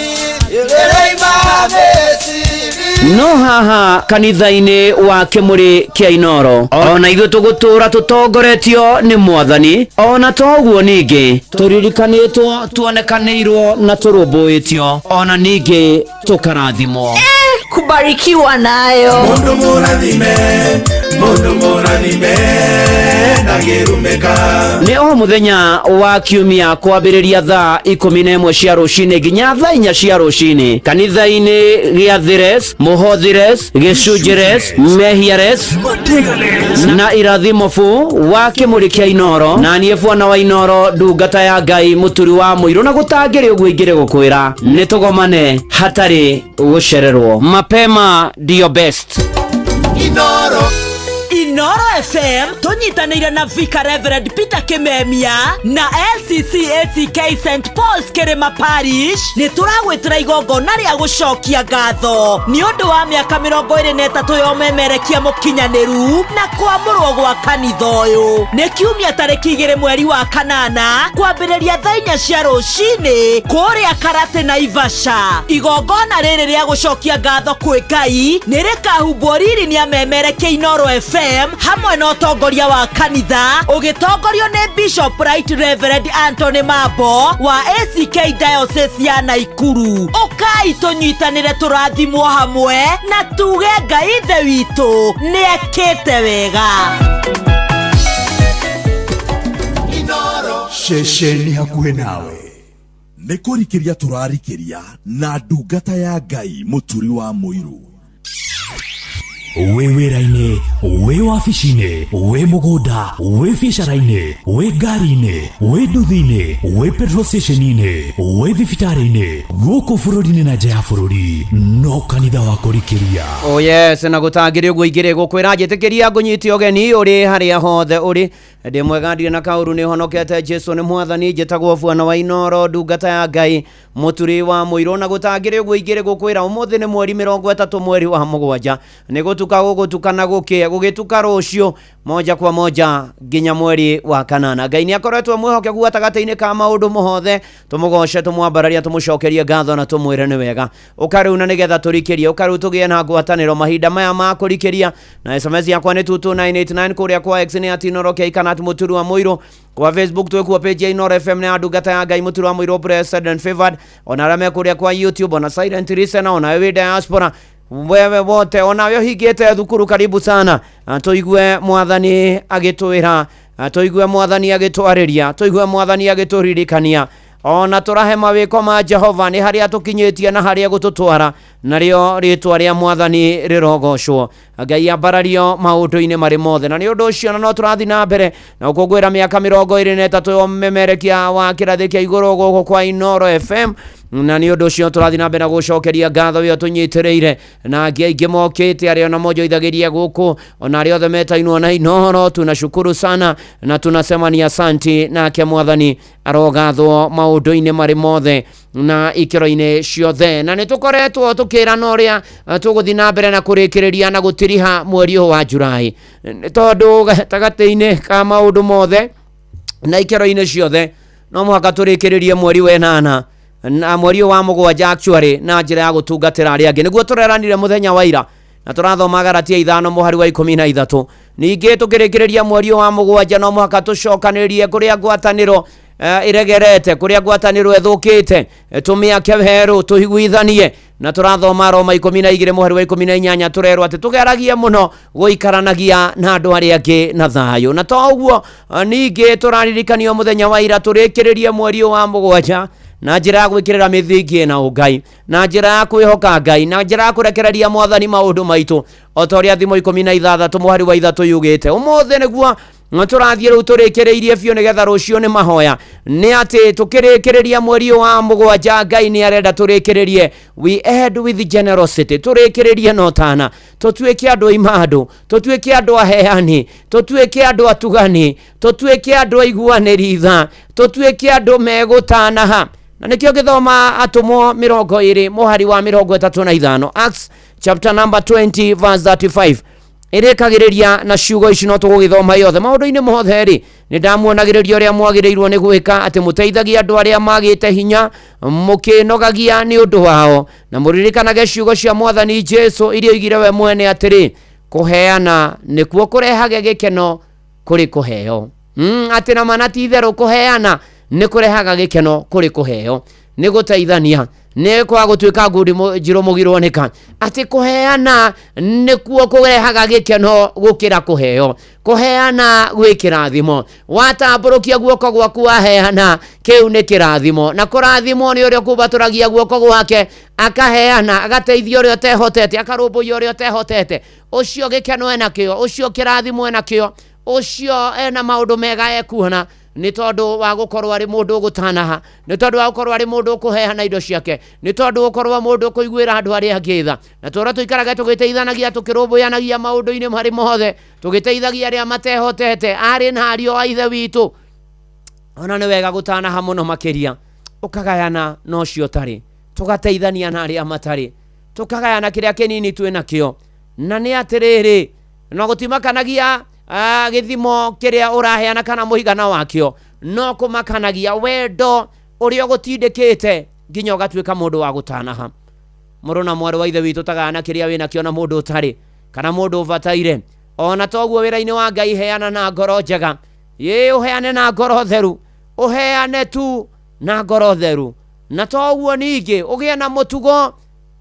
ĩrĩima Misiri. No haha kanitha-inĩ wa kĩmũrĩ kĩa Inoro ona ithuĩ tũgũtũra tũtongoretio nĩ Mwathani, ona toguo ningĩ tũririkanĩtwo, tuonekanĩirwo na tũrũmbũĩtio, ona ningĩ tũkarathimwo. Kubarikiwa nayo. Mũndũ mũrathime, mũndũ mũrathime ndangĩrumĩka. Nĩ o mũthenya wa kiumia kwambĩrĩria thaa 11 cia rũcinĩ nginya thaa 4 cia rũcinĩ kanitha-inĩ gĩa Thires, Mũhothires, Gĩcunjĩres, Mehiares na Irathimobu wa kĩmũrĩ kĩa Inoro, na niĩ bwana wa Inoro, ndungata ya Ngai Mũturi wa Mũirũ, na gũtangĩrĩ ũguo ingĩrĩ gũkwĩra nĩ tũgomane hatarĩ gũcererwo. Mapema ndio best. Inoro. Inoro FM tũnyitanĩire na Vicar Reverend Peter Kimemia na LCC ACK St Paul's Kĩrĩma Parish nĩ tũragwĩtĩra igongona rĩa gũcokia ngatho nĩ ũndũ wa mĩaka 23 ya ũmemerekia mũkinyanĩru na kwamũrwo gwa kanitha ũyũ. Nĩ kiumia tarĩki 2 mweri wa 8 kwambĩrĩria thaa 4 cia rũcinĩ kũrĩa Karate Naivasha. Igongona rĩrĩ rĩa gũcokia ngatho kwĩ Ngai nĩ rĩkahumbwo riri nĩ amemerekia Inoro FM hamwe na ũtongoria wa kanitha ũgĩtongorio nĩ Bishop Right Reverend Anthony Mambo wa ACK Diocese ya Naikuru. Ũkai tũnyitanĩre tũrathimwo hamwe na tuge Ngai Ithe witũ nĩekĩte wega. Ceceni hakuhĩ nawe. Nĩ kũrikĩria tũrarikĩria na ndungata ya Ngai Mũturi wa Mũirũ. Wĩ wĩra-inĩ, wĩ wabici-inĩ, wĩ mũgũnda, wĩ biacara-inĩ, wĩ ngari-inĩ, wĩ nduthi-inĩ, wĩ petrol station-inĩ, wĩ thibitarĩ-inĩ, gũkũ bũrũri-inĩ na nja ya bũrũri, no kanitha wa kũrikĩria. Oh yes, na gũtangĩrĩ ũguo ingĩrĩ gũkwĩra njĩtĩkĩria ngũnyite ũgeni ũrĩ harĩa hothe ũrĩ. Ndĩ mwega ndirĩ na kaũru, nĩ honokete, Jesu nĩ Mwathani. Njĩtagwo bwana wa Inoro, ndungata ya Ngai Mũturi wa Mũirũ, na gũtangĩrĩ ũguo ingĩrĩ gũkwĩra ũmũthĩ nĩ mweri 30 mweri wa 7, nĩ gũtuka gũgũtuka na gũkĩe gũgĩtuka rũciũ moja kwa moja nginya mweri wa 8. Ngai nĩ akoretwo mwĩhokeku gatagatĩ-inĩ ka maũndũ mothe, tũmũgoce, tũmwambararia, tũmũcokerie ngatho na tũmwĩre nĩ wega. Ũka rĩu na nĩgetha tũrikĩrie, ũka rĩu tũgĩe na ngwatanĩro mahinda maya ma kũrikĩria. Na SMS yakwa nĩ 22989, kũrĩa kwa X nĩ @Inoro K kana @Mũturi wa Mũirũ, kwa Facebook twĩkuo page ya Inoro FM na ndungata ya Ngai Mũturi wa Mũirũ blessed and favored, ona arĩa me kũrĩa kwa YouTube, ona silent listener, ona wĩ diaspora, wewe wote, ona we ũhingĩte thukuru, karibu sana, tũigue Mwathani agĩtwĩra Tũigue mwathani agĩtwarĩria, tũigue mwathani agĩtũririkania, ona tũrahe mawĩko ma Jehova nĩ harĩa tũkinyĩtie na harĩa gũtũtwara, narĩo rĩtwa rĩa mwathani rĩrogocwo. Ngai ambarario maũndũ-inĩ marĩ mothe. Na nĩ ũndũ ũcio no tũrathiĩ na mbere na gũkũngũĩra mĩaka 23 ya ũmemerekia wa kĩrathi kĩa igũrũ gũkũ kwa Inooro FM, na nĩ ũndũ ũcio tũrathiĩ na mbere na gũcokeria ngatho ĩyo tũnyitĩrĩire, na angĩ aingĩ mokĩte arĩa ona monjoithagĩria gũkũ, ona arĩa othe metainwo na Inooro, tunashukuru sana na tunasema ni asanti, nake mwathani arogathwo maũndũ-inĩ marĩ mothe na ikĩro-inĩ ciothe. Na nĩ tũkoretwo tũkĩrana ũrĩa tũgũthiĩ na mbere na kũrĩkĩrĩria na gũtiriha mweri ũyũ wa Julai, nĩ tondũ gatagatĩ-inĩ ka maũndũ mothe na ikĩro-inĩ ciothe no mũhaka tũrĩkĩrĩrie mweri wa ĩnana na mweri ũyũ wa mũgwanja actually na njĩra ya gũtungatĩra arĩa angĩ, nĩguo tũreranire mũthenya wa ira, na tũrathoma Galatia 5 mũhari wa 13. Ningĩ tũkĩrĩkĩrĩria mweri ũyũ wa mũgwanja no mũhaka tũcokanĩrĩrie kũrĩa ngwatanĩro ĩregerete, kũrĩa ngwatanĩro ĩthũkĩte, tũmĩake werũ, tũiguithanie. Na tũrathoma Roma 12 mũhari wa 18, tũrerwo atĩ tũgeragie mũno gũikaranagia na andũ arĩa angĩ na thayũ. Na to ũguo, ningĩ tũraririkanio mũthenya wa ira tũrĩkĩrĩrie mweri ũyũ wa mũgwanja na njĩra ya gwĩkĩrĩra mĩthingi ĩna ũngai, na njĩra ya kwĩhoka Ngai, na njĩra ya kũrekereria mwathani maũndũ maitũ, o ta ũrĩa Thimo 16 mũhari wa 3 yugĩte. Ũmũthĩ nĩguo tũrathiĩ rĩu tũrĩkĩrĩirie biũ nĩgetha rũciũ nĩ mahoya, nĩ atĩ tũkĩrĩkĩrĩria mweri ũyũ wa mũgwanja Ngai nĩ arenda tũrĩkĩrĩrie, we end with generosity, tũrĩkĩrĩrie na ũtana, tũtuĩke andũ aima andũ, tũtuĩke andũ aheani, tũtuĩke andũ atugani, tũtuĩke andũ aiguanĩri tha, tũtuĩke andũ megũtanaha. Na nĩkĩo gĩthoma Atũmwo 20 mũhari wa 35, Acts chapter number 20 verse 35, ĩrĩkagĩrĩria na ciugo ici no tũgũgĩthoma yothe. Maũndũ-inĩ mothe rĩ, nĩ ndamuonagĩrĩria ũrĩa mwagĩrĩirwo nĩ gwĩka, atĩ mũteithagia andũ arĩa magĩte hinya, mũkĩnogagia nĩ ũndũ wao, na mũririkanage ciugo cia mwathani Jesu iria oigire we mwene atĩrĩ, kũheana nĩkuo kũrehage gĩkeno kũrĩ kũheo. Atĩ na mana ti itherũ kũheana nĩ kũrehaga gĩkeno kũrĩ kũheo, nĩ gũteithania, nĩ kwa gũtuĩka ngundi njirũ mũgirwo nĩka, atĩ kũheana nĩkuo kũrehaga gĩkeno gũkĩra kũheo. Kũheana gwĩ kĩrathimo, watambũrũkia guoko gwaku waheana, kĩu nĩ kĩrathimo, na kũrathimwo nĩ ũrĩa ũkumbatũragia guoko gwake akaheana, agateithia ũrĩa ũtehotete, akarũmbũiya ũrĩa ũtehotete, ũcio gĩkeno enakĩo, ũcio kĩrathimo enakĩo, ũcio ena maũndũ mega ekuona, nĩ tondũ wa gũkorwo arĩ mũndũ ũgũtanaha, nĩ tondũ wa gũkorwo arĩ mũndũ ũkũheana indo ciake, nĩ tondũ gũkorwo mũndũ ũkũiguĩra andũ arĩa angĩ tha. Na tũrĩa tũikarage tũgĩteithanagia, tũkĩrũmbũyanagia maũndũ-inĩ marĩ mothe, tũgĩteithagia arĩa matehotete, arĩ na ariũ a ithe witũ. Ona nĩ wega gũtanaha mũno makĩria, ũkagayana na ũcio ũtarĩ, tũgateithania na arĩa matarĩ, tũkagayana kĩrĩa kĩnini twĩ nakĩo. Na nĩ atĩrĩrĩ, no gũtimakanagia gĩthimo kĩrĩa ũraheana kana mũigana wakĩo, no kũmakanagia wendo ũrĩa ũgũtindĩkĩte nginya ũgatuĩka mũndũ wa gũtanaha. Mũrũ na mwarĩ wa ithe witũ, tagayana kĩrĩa wĩnakĩo na mũndũ ũtarĩ kana mũndũ ũbataire. Ona toguo wĩra-inĩ wa Ngai, heana na ngoro njega, ĩĩ ũheane na ngoro theru, ũheane tu na ngoro theru. Na toguo ningĩ ũgĩe na mũtugo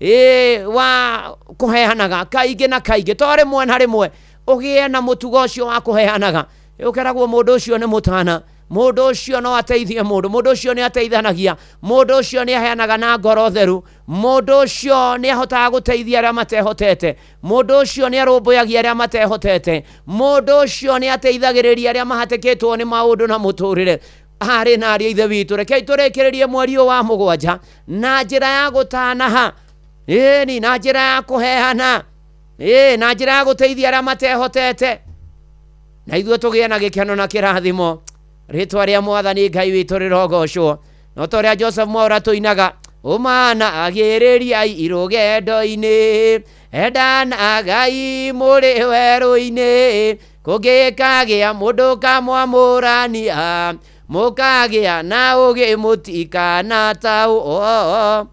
ĩĩ wa kũheanaga kaingĩ na kaingĩ, to rĩmwe na rĩmwe, ũgĩe na mũtugo ũcio wa kũheanaga. Ũkeragwo mũndũ ũcio nĩ mũtana, mũndũ ũcio no ateithie mũndũ, mũndũ ũcio nĩ ateithanagia, mũndũ ũcio nĩ aheanaga na ngoro theru, mũndũ ũcio nĩ ahotaga gũteithia arĩa matehotete, mũndũ ũcio nĩ arũmbũyagia arĩa matehotete, mũndũ ũcio nĩ ateithagĩrĩria arĩa mahatĩkĩtwo nĩ maũndũ na mũtũrĩre. Arĩ na ariũ a ithe witũ, rekei tũrĩkĩrĩrie mweri ũyũ wa mũgwanja na njĩra ya gũtanaha, ĩni na njĩra ya kũheana, ĩĩ na njĩra ya gũteithia arĩa matehotete, na ithuĩ tũgĩe na gĩkeno na kĩrathimo. Rĩtwa rĩa mwathani Ngai witũ rĩrogocwo. No ta ũrĩa Joseph Mwaura tũinaga, ũmana agĩrĩriai irũgendo-inĩ, endanagai mũrĩ werũ-inĩ, kũngĩkagĩa mũndũ kamwamũrania, mũkagĩa na ũgĩ mũtikana taũ.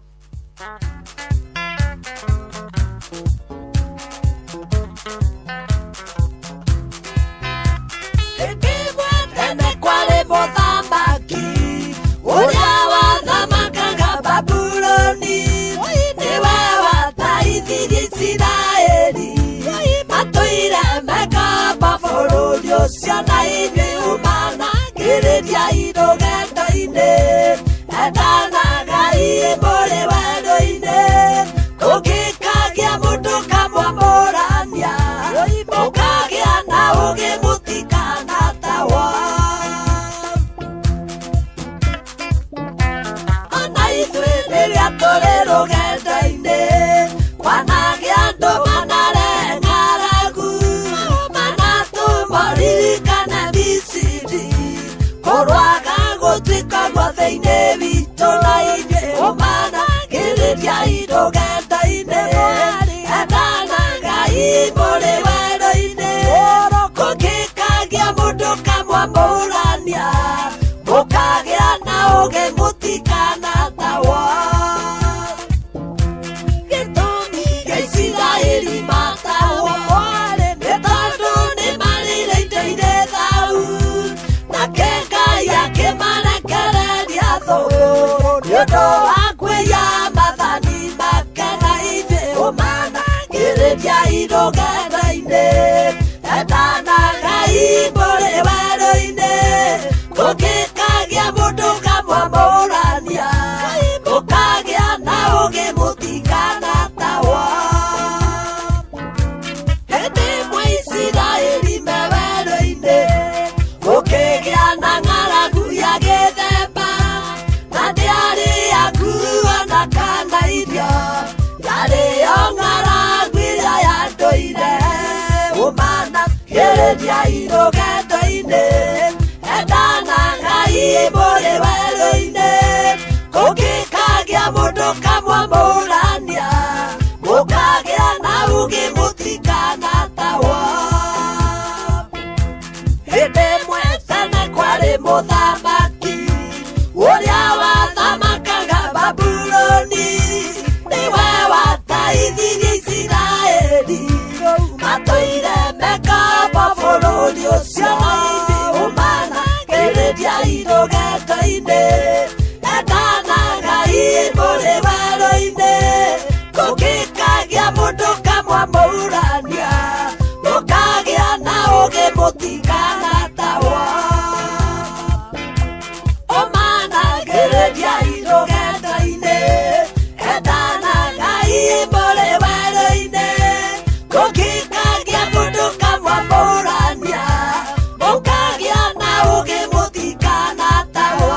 Tene kwarĩ mũthamaki ũrĩa wathamakaga Babuloni, nĩwe wataithirie Isiraeli matũire mekamba bũrũri ũcio, na inyuĩ. Gereria irũgendo-inĩ endana Ngai mũrĩ werũ-inĩ kũngĩkagĩa mũndũ kamwamũrania mũkagĩa na ũgĩ mũtikanatawo. Hĩndĩ ĩmwe tene kwarĩ mũthamaki ũrĩa wathamakaga Babuloni, nĩwe wateithirie Isiraeli matũire mekamba bũrũri ũcio. Ũmanagĩrĩria irũgendo-inĩ endana Ngai mũrĩ werũ-inĩ kũngĩkagĩa mũndũ kamwamũrania mũkagĩa na ũgĩ mũtikanatawo. Ũmanagĩrĩria irũgendo-inĩ endana Ngai mũrĩ werũ-inĩ kũngĩkagĩa mũndũ kamwamũrania mũkagĩa na ũgĩ mũtikanatawo.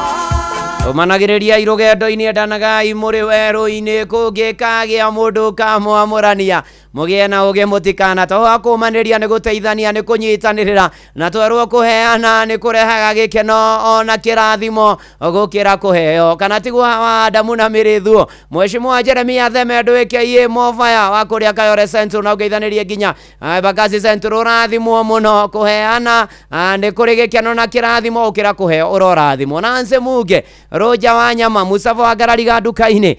Ũmanagĩrĩria irũgendo-inĩ endanagai mũrĩ werũ-inĩ kũngĩkagĩa mũndũ kamwamũrania mũgĩe na ũgĩ mũtikana to wa kũmanĩria nĩ gũteithania nĩ kũnyitanĩrĩra na twerwo kũheana nĩ kũrehaga gĩkeno ona kĩrathimo gũkĩra kũheo kana tiguo wa Adamu na mĩrĩthuo. Mheshimiwa Jeremia Theme ndwĩke mofaya wa kũrĩa Kayore Central na ũgeithanĩrie nginya Mbakasi Central ũrathimwo mũno kũheana nĩ kũrĩ gĩkeno na kĩrathimo gũkĩra kũheo ũrorathimwo. Nancy Muge Rũnja wa nyama Musafa wa ngarariga nduka-inĩ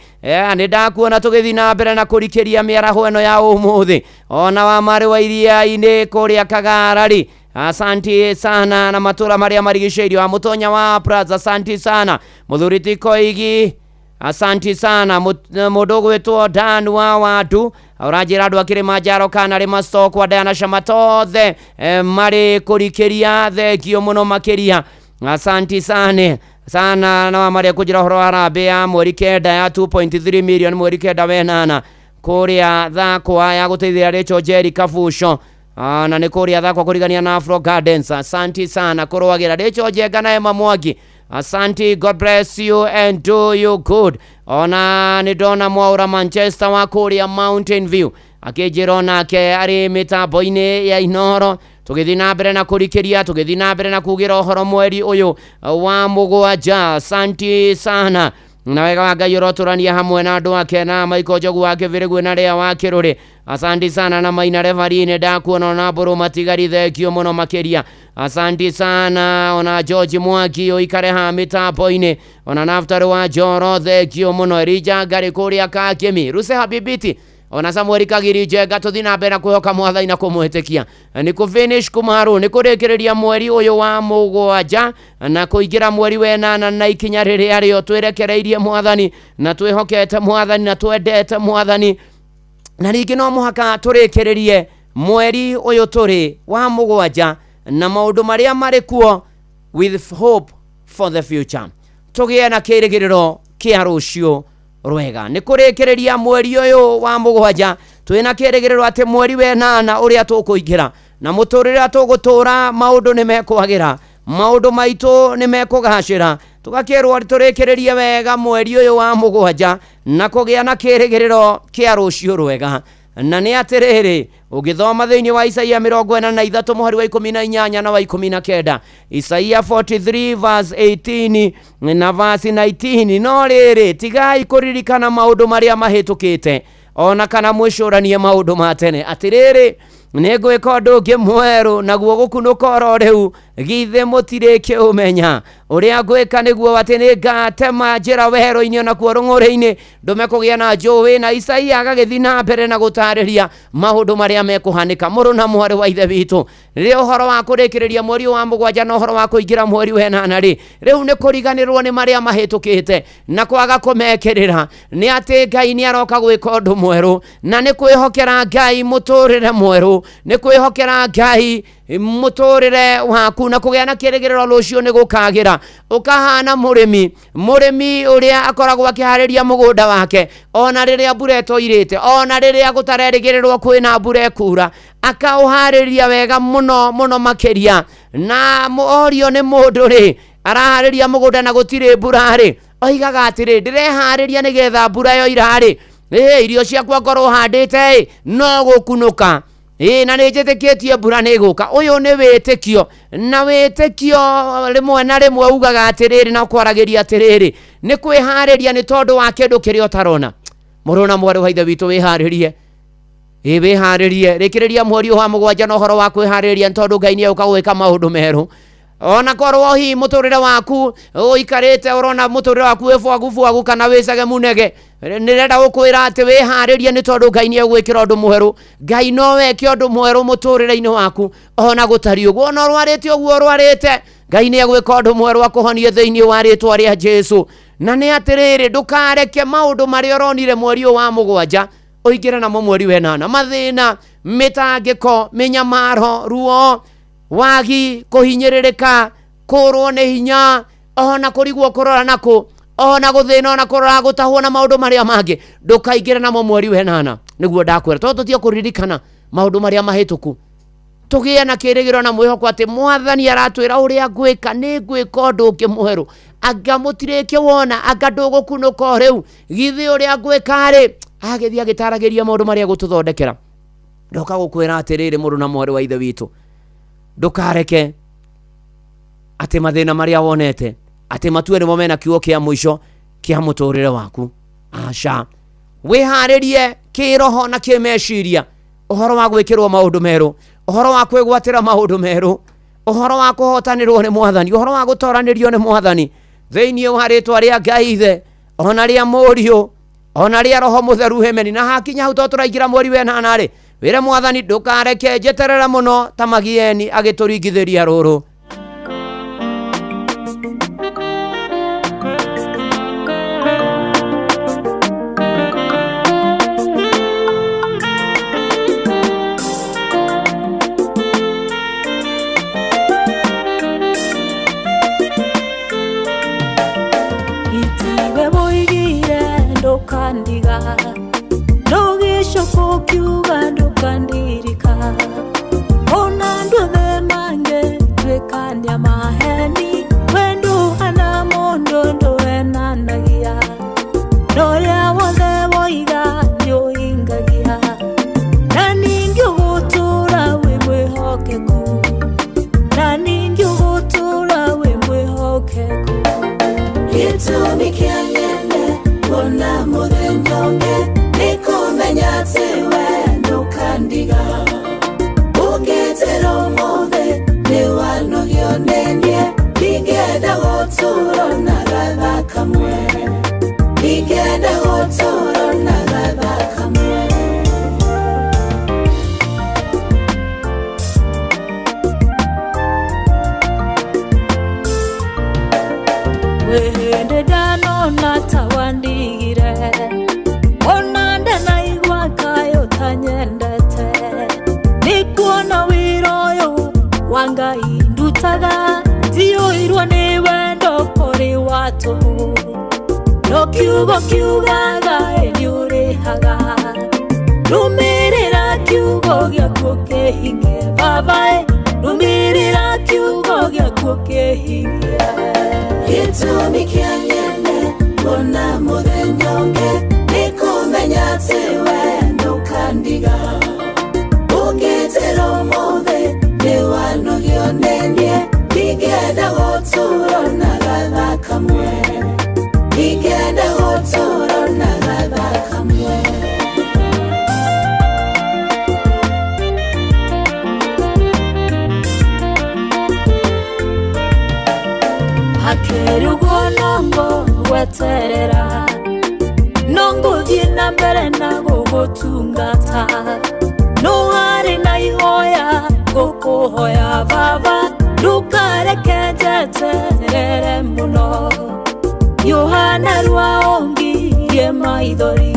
nĩ ndakuona tũgĩthiĩ na mbere na kũrikĩria mĩaraho ĩno ya ũmũthĩ ona wa marĩ wa iria-inĩ kũrĩa Kagarari asanti sana na matũra marĩa marigicĩirio wa mũtonya wa Plaza asanti sana mũthuri ti Koigi asanti sana mũndũ ũgwĩtwo Dan wa Wadu ũranjĩra andũ a Kilimanjaro kana rĩ mastokwa Diana Shamatothe marĩ kũrikĩria thengio mũno makĩria asanti sana sana na wa marĩa kũnjĩra ũhoro wa harambĩ ya mweri kenda ya 2.3 million mweri kenda wenana kũrĩa Thakwa ya gũteithĩrĩria Rachel Jerry Kabuco na nĩ kũrĩa Thakwa kũrigania na Afro Gardens asanti sana kũrũagĩra Rachel Njenga na Emma Mwangi asanti, God bless you and do you good. Ona nĩ ndona Mwaũra Manchester wa kũrĩa Mountain View akĩnjĩra onake arĩ mĩtambo-inĩ ya Inoro tũgĩthiĩ na mbere na kũrikĩria tũgĩthiĩ na mbere na kugĩra ũhoro mweri ũyũ wa mũgwanja asanti sana na wega wa Ngai ũrotũrania hamwe na andũ ake na Michael Njogu wa Kĩbĩrĩgwe na Rĩa wa Kĩrũrĩ asanti sana na Maina Revarine ndakuona ona Mbũrũ matigari thengio mũno makĩria asanti sana ona George Mwangi ũikare ha mĩtambo-inĩ ona Naftali wa Njoro thengio mũno Elijah Ngarĩ kũrĩa Kakĩmi Ruse Habibiti ona Samuel Kagiri Njenga tũthiĩ na mbere na kwĩhoka Mwathani na kũmwĩtĩkia nĩ kũ finish kũmarũ nĩ kũrĩkĩrĩria mweri ũyũ wa mũgwanja na kũingĩra mweri wenana na ikinya rĩrĩa rĩo twĩrekereirie Mwathani na twĩhokete Mwathani na twendete Mwathani na rĩngĩ no mũhaka tũrĩkĩrĩrie mweri ũyũ tũrĩ wa mũgwanja na maũndũ marĩa marĩ kuo with hope for the future tũgĩe na kĩrĩgĩrĩro kĩa rũciũ rwega nĩ kũrĩkĩrĩria mweri ũyũ wa mũgwanja twĩna kĩrĩgĩrĩro atĩ mweri wenana ũrĩa tũkũingĩra na mũtũrĩre tũgũtũra maũndũ nĩ mekwagĩra maũndũ maitũ nĩ mekũgacĩra tũgakĩrwo tũrĩkĩrĩrie wega mweri ũyũ wa mũgwanja na kũgĩa na kĩrĩgĩrĩro kĩa rũciũ rwega na nĩ atĩrĩrĩ ũgĩthoma thĩinĩ wa Isaia 43 mũhari wa 18 na wa 19 Isaia 43 verse 18 na verse 19 no rĩrĩ tigai kũririkana maũndũ marĩa mahĩtũkĩte ona kana mwĩcũranie maũndũ ma tene atĩrĩrĩ nĩ ngwĩka ũndũ ũngĩ mwerũ naguo gũkunũka oro rĩu githĩ mũtirĩkĩũmenya ũrĩa ngwĩka nĩguo atĩ nĩ ngatema njĩra werũ-inĩ onakuo rũng'ũrĩ-inĩ ndũme kũgĩa na njũĩ na Isaia agagĩthiĩ na mbere na gũtarĩria maũndũ marĩa mekũhanĩka mũrũ na mwarĩ wa ithe witũ rĩrĩa ũhoro wa kũrĩkĩrĩria mweri wa mũgwanja na ũhoro wa kũingĩra mweri wenana rĩ rĩu nĩ kũriganĩrwo nĩ marĩa mahĩtũkĩte na kwaga kũmekĩrĩra nĩ atĩ Ngai nĩ aroka gwĩka ũndũ mwerũ na nĩ kwĩhokera Ngai mũtũrĩre mwerũ nĩ kwĩhokera Ngai mũtũrĩre waku na kũgĩa na kĩrĩgĩrĩro rũciũ nĩ gũkagĩra ũkahana mũrĩmi mũrĩmi ũrĩa akoragwo akĩharĩria mũgũnda wake ona rĩrĩa mbura ĩtoirĩte ona rĩrĩa gũtarerĩgĩrĩrwo kwĩna mbura ĩkura akaũharĩria wega mũno mũno makĩria na orio nĩ mũndũ rĩ araharĩria mũgũnda na gũtirĩ mbura rĩ oigaga atĩrĩ ndĩreharĩria nĩgetha mbura yoira rĩ irio ciakwa ngorwo handĩte no gũkunũka Ĩĩ, na nĩ njĩtĩkĩtie mbura nĩ ĩgũka. Ũyũ nĩ wĩtĩkio, na wĩtĩkio rĩmwe na rĩmwe ugaga atĩrĩrĩ na ũkwaragĩria atĩrĩrĩ, nĩ kwĩharĩria nĩ tondũ wa kĩndũ kĩrĩa ũtarona. Mũrũ na mwarĩ wa ithe witũ, wĩharĩrie. Ĩĩ, wĩharĩrie. Rĩkĩrĩria mweri ũyũ wa mũgwanja na ũhoro wa kwĩharĩria, nĩ tondũ Ngai nĩ egũka gwĩka maũndũ merũ. Ona korwo hihi mũtũrĩre waku ũikarĩte ũrona mũtũrĩre waku wĩ bwagu bwagu kana wĩ cege munege, nĩrenda gũkwĩra atĩ wĩharĩrie, nĩ tondũ Ngai nĩ egwĩkĩra ũndũ mwerũ. Ngai no weke ũndũ mwerũ mũtũrĩre-inĩ waku, ona gũtariĩ ũguo, ona ũrwarĩte ũguo ũrwarĩte, Ngai nĩ egwĩka ũndũ mwerũ akũhonie thĩinĩ wa rĩtwa rĩa Jesu. Na nĩ atĩrĩrĩ, ndũkareke maũndũ marĩa ũronire mweri ũyũ wa mũgwanja ũingĩre namo mweri wa ĩnana. Mathĩna, mĩtangĩko, mĩnyamaro, ruo, wagi, kũhinyĩrĩrĩka, kũrwo nĩ hinya, ona kũrigwo kũrora nakũ, ona gũthĩna, ona kũrora gũtahwo na maũndũ marĩa mangĩ, ndũkaingĩre namo mweri wa ĩnana. Nĩguo ndakwĩra, tondũ tũtige kũririkana maũndũ marĩa mahĩtũku, tũgĩe na kĩrĩgĩrĩro na mwĩhoko atĩ mwathani aratwĩra ũrĩa ngwĩka nĩ ngwĩka ũndũ ũngĩ mwerũ. Anga mũtirĩkĩ wona, anga ndũgũkunũka o rĩu, githĩ ũrĩa ngwĩka rĩ, agĩthiĩ agĩtaragĩria maũndũ marĩa egũtũthondekera. Ndoka gũkwĩra atĩrĩrĩ, mũrũ na mwarĩ wa ithe witũ, ndũkareke atĩ mathĩna marĩa wonete atĩ matue nĩmo mena kiugo kĩa mũico kĩa mũtũrĩre waku. Aca, wĩharĩrie kĩroho na kĩmeciria ũhoro wa gwĩkĩrwo maũndũ merũ, ũhoro wa kwĩgwatĩra maũndũ merũ, ũhoro wa kũhotanĩrwo nĩ mwathani, ũhoro wa gũtoranĩrio nĩ mwathani thĩinĩ wa rĩtwa rĩa Ngai Ithe, ona rĩa Mũriũ, ona rĩa Roho Mũtheru. Hemeni. Na hakinya hau, to tũraingĩra mweri wa ĩnana rĩ, wĩre mwathani, ndũkareke njeterere mũno ta magieni agĩtũringithĩria rũrũ. Itiwe woigire ndũkandiga, ndũgĩcoka ũkiuga ndũkandirika, ona andũ othe mangĩtuĩkania maheni, we ndũhana mũndũ ndũhenanagia, na ũrĩa wothe woiga nĩũhingagia, na ningĩ ũgũtũũra wĩ mwĩhokeku, na ningĩ ũgũtũũra wĩ mwĩhokeku. Gĩtũmi kĩa nyende kuona mũthenya ũngĩ nĩ kũmenya atĩ we ndũkandiga. Ũngĩnjĩra ũmũthĩ nĩ wanogio nĩ niĩ, ndingĩenda gũtũũra na gathaa kamwe, ndingĩenda gũtũũra na gathaa kamwe. Wĩhĩndĩ ndanona ta wandigire, ona ndanaigua kaĩ ũtanyendete, nĩkuona wĩra ũyũ wa Ngai ndutaga ndiyũirwo nĩ wendo kũrĩ wa tũhũ, no kiugo kiugaga ĩ nĩũrĩhaga. Rũmĩrĩra kiugo gĩaku kĩhingie, baba ĩ, rũmĩrĩra kiugo gĩaku kĩhingie. Gĩtũmi kĩa nyende kuona mũthenya ũngĩ nĩ kũmenya atĩ we ndũkandiga. Ũngĩnjĩra ũmũthĩ nĩ wanogio nĩ niĩ, ndingĩenda gũtũũra na gathaa kamwe, ndingĩenda gũtũũra na gathaa kamwe. Hakĩrĩ ũguo nongo gweterera, no ngũthiĩ na mbere na gũgũtungata, no harĩ na ihoya ngũkũhoya baba, ndũkareke njeterere mũno. Yohana rwaongirie maithori,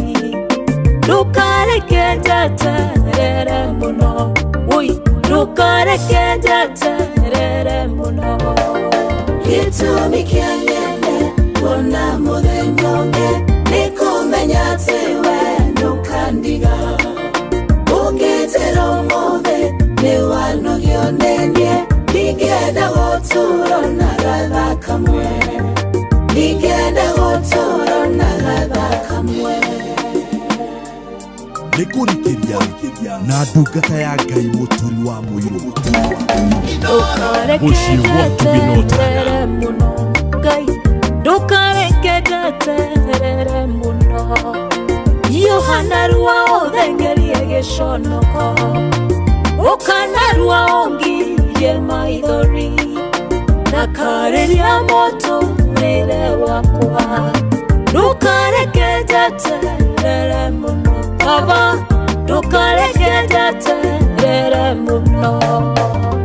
ndũkareke njeterere mũno, ui, ndũkareke njeterere mũno. Gĩtũmi kĩa nyende kuona mũthenya ũngĩ nĩ kũmenya atĩ we ndũkandiga. Ũngĩnjĩra ũmũthĩ nĩ wanogio nĩ niĩ, ndingĩenda gũtũũra na gathaa kamwe, ndingĩenda gũtũũra na gathaa kamwe. Nĩ kũrikĩria na ndungata ya Ngai mũturi wa mũirũ. Ndũkareke Mũciĩ gwaku njeterere mũno Ngai, ndũkareke njeterere mũno. Yohana rua ũthengerie gĩconoko, ũkana rua ũngirie maithori, ndakarĩria mũtũrĩre wakwa. Ndũkareke njeterere mũno Baba, ndũkareke njeterere mũno.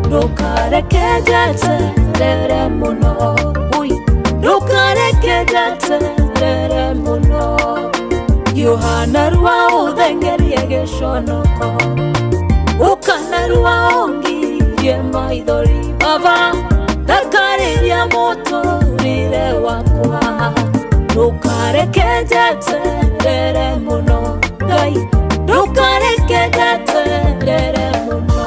Ndũkareke njeterere mũno. Ui, ndũkareke njeterere mũno. Yohana rua ũthengerie gĩconoko, ũkana rua ũngirie maithori. Baba, ndakarĩria mũtũrĩre wakwa. Ndũkareke njeterere mũno Ngai, ndũkareke njeterere mũno.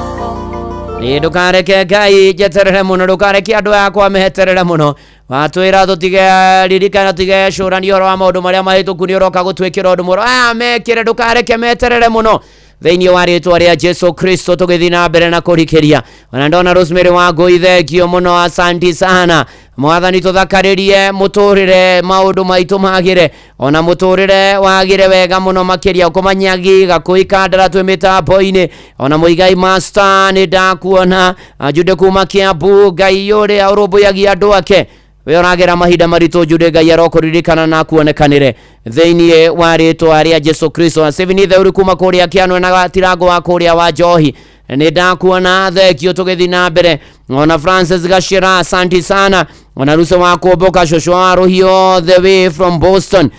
Nĩ ndũkareke Ngai njeterere mũno, ndũkareke andũ akwa meheterere mũno. Watwĩra tũtige ririkana, tũtige cũrania ũhoro wa maũndũ marĩa mahĩtũku, nĩ ũroka gũtwĩkĩra ũndũ mũro aya mekĩre, ndũkareke meterere mũno. Thĩinĩ wa rĩtwa rĩa Jesu Kristo tũgĩthiĩ na mbere na kũrikĩria. Ona ndona Rosemary Wangũi, thengio mũno, asanti sana. Mwathani tũthakarĩrie mũtũrĩre, maũndũ maitũ magĩre, ona mũtũrĩre wagĩre wega mũno makĩria. Ũkũmanyagi gakũi kandara twĩ mĩtambo-inĩ, ona Mũigai Master nĩ ndakuona. Jude kuma Kiambu, Ngai ũrĩa ũrũmbũyagia andũ ake, we ũragera mahinda maritũ Jude, Ngai arokũririkana na akuonekanĩre thĩinĩ wa rĩtwa rĩa Jesu Kristo. Stephen Theuri kuma kũrĩa Kĩanwe na Tirango wa kũrĩa wa Njohi, nĩ ndakuona, thengio. Tũgĩthiĩ na mbere, ona Francis Gashira, asanti sana. Ona Ruso wa Kuomboka, cũcũ wa Rũhiũ, the way from Boston,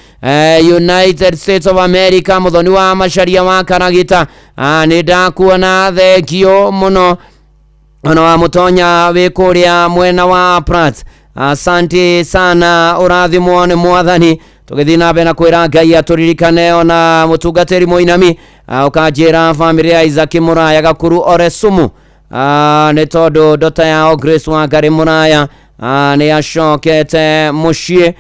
United States of America, mũthoni wa Macharia wa Karagita, nĩ ndakuona, thengio mũno. Ona wa Mũtonya wĩ kũrĩa mwena wa Pratt, asante sana, ũrathimwo nĩ Mwathani. Tũgĩthiĩ na mbere na kwĩra Ngai atũririkane. Ona mũtungatĩri Mũinami, ũkanjĩra bamĩrĩ ya Isaac Mũraya Gakuru Oresumu, nĩ tondũ ndota yao Grace Wangari Mũraya nĩ acokete mũciĩ,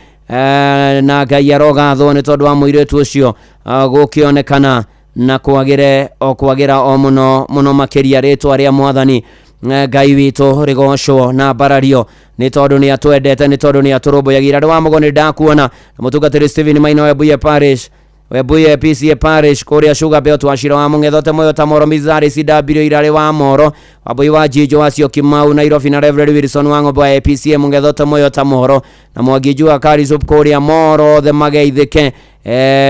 na Ngai arogathwo nĩ tondũ wa mũirĩtu ũcio gũkĩonekana na kwagĩre o kwagĩra o mũno mũno makĩria. Rĩtwa rĩa Mwathani Ngai witũ rĩgocwo na mbarario nĩ tondũ nĩ atwendete, nĩ tondũ nĩ atũrũmbũyagia. Andũ wa Mũgo nĩ ndakuona, na mũtungatĩri Stephen Maina Webuye Parish, Webuye PCA Parish kũrĩa Sugar Belt, wa Cira wa Mũng'etho Moyo ta Moro Mizari CW Irarĩ wa Moro Wambui wa Jijo wa Syokimau Nairobi, na Reverend Wilson wa Ng'ombe wa APCA Mũng'etho Moyo ta Moro na Mwangi Jua Karisop kũrĩa Moro othe mageithĩke.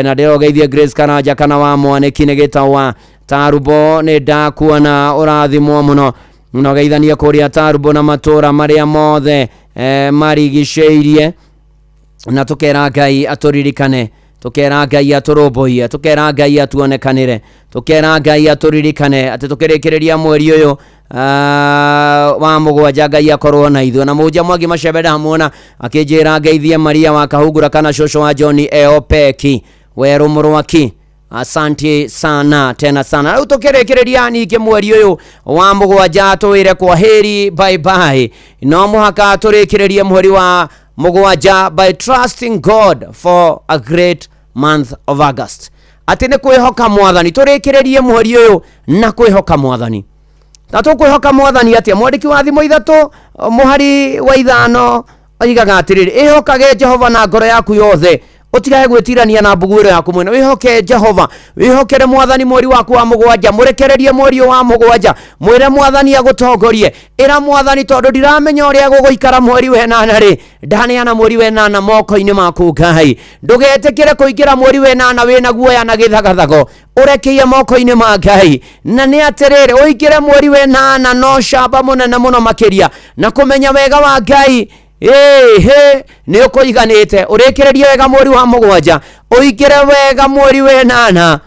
Na ndĩrogeithie Grace Karanja kana wa Mwanĩki nĩ gĩtawa Tarubo, nĩ ndakuona, ũrathimwo mũno. Nogeithanie kũrĩa Tarubo na matũra marĩa mothe marigicĩirie, na tukera Ngai atũririkane, tukera Ngai atũrũmbũiye, tukera Ngai atuonekanĩre, tukera Ngai atũririkane atĩ tũkĩrĩkĩrĩria mweri ũyũ wa mũgwanja Ngai akorwo na ithuĩ. Na mũhunjia Mwangi Macembe ndamuona akĩnjĩra ngeithie Maria wa Kahungura kana cũcũ wa John Eopeki werũ Mũrwaki, asante sana tena sana. Rĩu tũkĩrĩkĩrĩria ningĩ mweri ũyũ wa mũgwanja tũwĩre kwa heri, bye bye. No mũhaka tũrĩkĩrĩrie mweri wa mũgwanja by trusting God for a great month of August, atĩ nĩ kwĩhoka Mwathani. Tũrĩkĩrĩrie mweri ũyũ na kwĩhoka Mwathani. Na tũkwĩhoka Mwathani atĩa? Mwandĩki wa thimo 3 mũhari wa 5 oigaga atĩrĩrĩ, ĩhokage Jehova na ngoro yaku yothe, ũtigae gwĩtirania na mbuguĩro yaku mwene. Wĩhoke Jehova, wĩhokere Mwathani mweri waku wa mũgwanja, mũrekererie mweri ũyũ wa mũgwanja, mwĩre Mwathani agũtongorie. Ĩra Mwathani, tondũ ndiramenya ũrĩa gũgũikara mweri wa ĩnana rĩ, ndaneana mweri wa ĩnana moko-inĩ maku Ngai. Ndũgetĩkĩre kũingĩra mweri wa ĩnana wĩna guoya na gĩthagathago, ũrekeie moko-inĩ ma Ngai. Na nĩ atĩrĩrĩ, ũingĩre mweri wa ĩnana no camba mũnene mũno makĩria na kũmenya wega wa Ngai. Ĩhĩ, nĩ ũkũiganĩte. Ũrĩkĩrĩrie wega mweri wa mũgwanja, ũingĩre wega mweri wa ĩnana,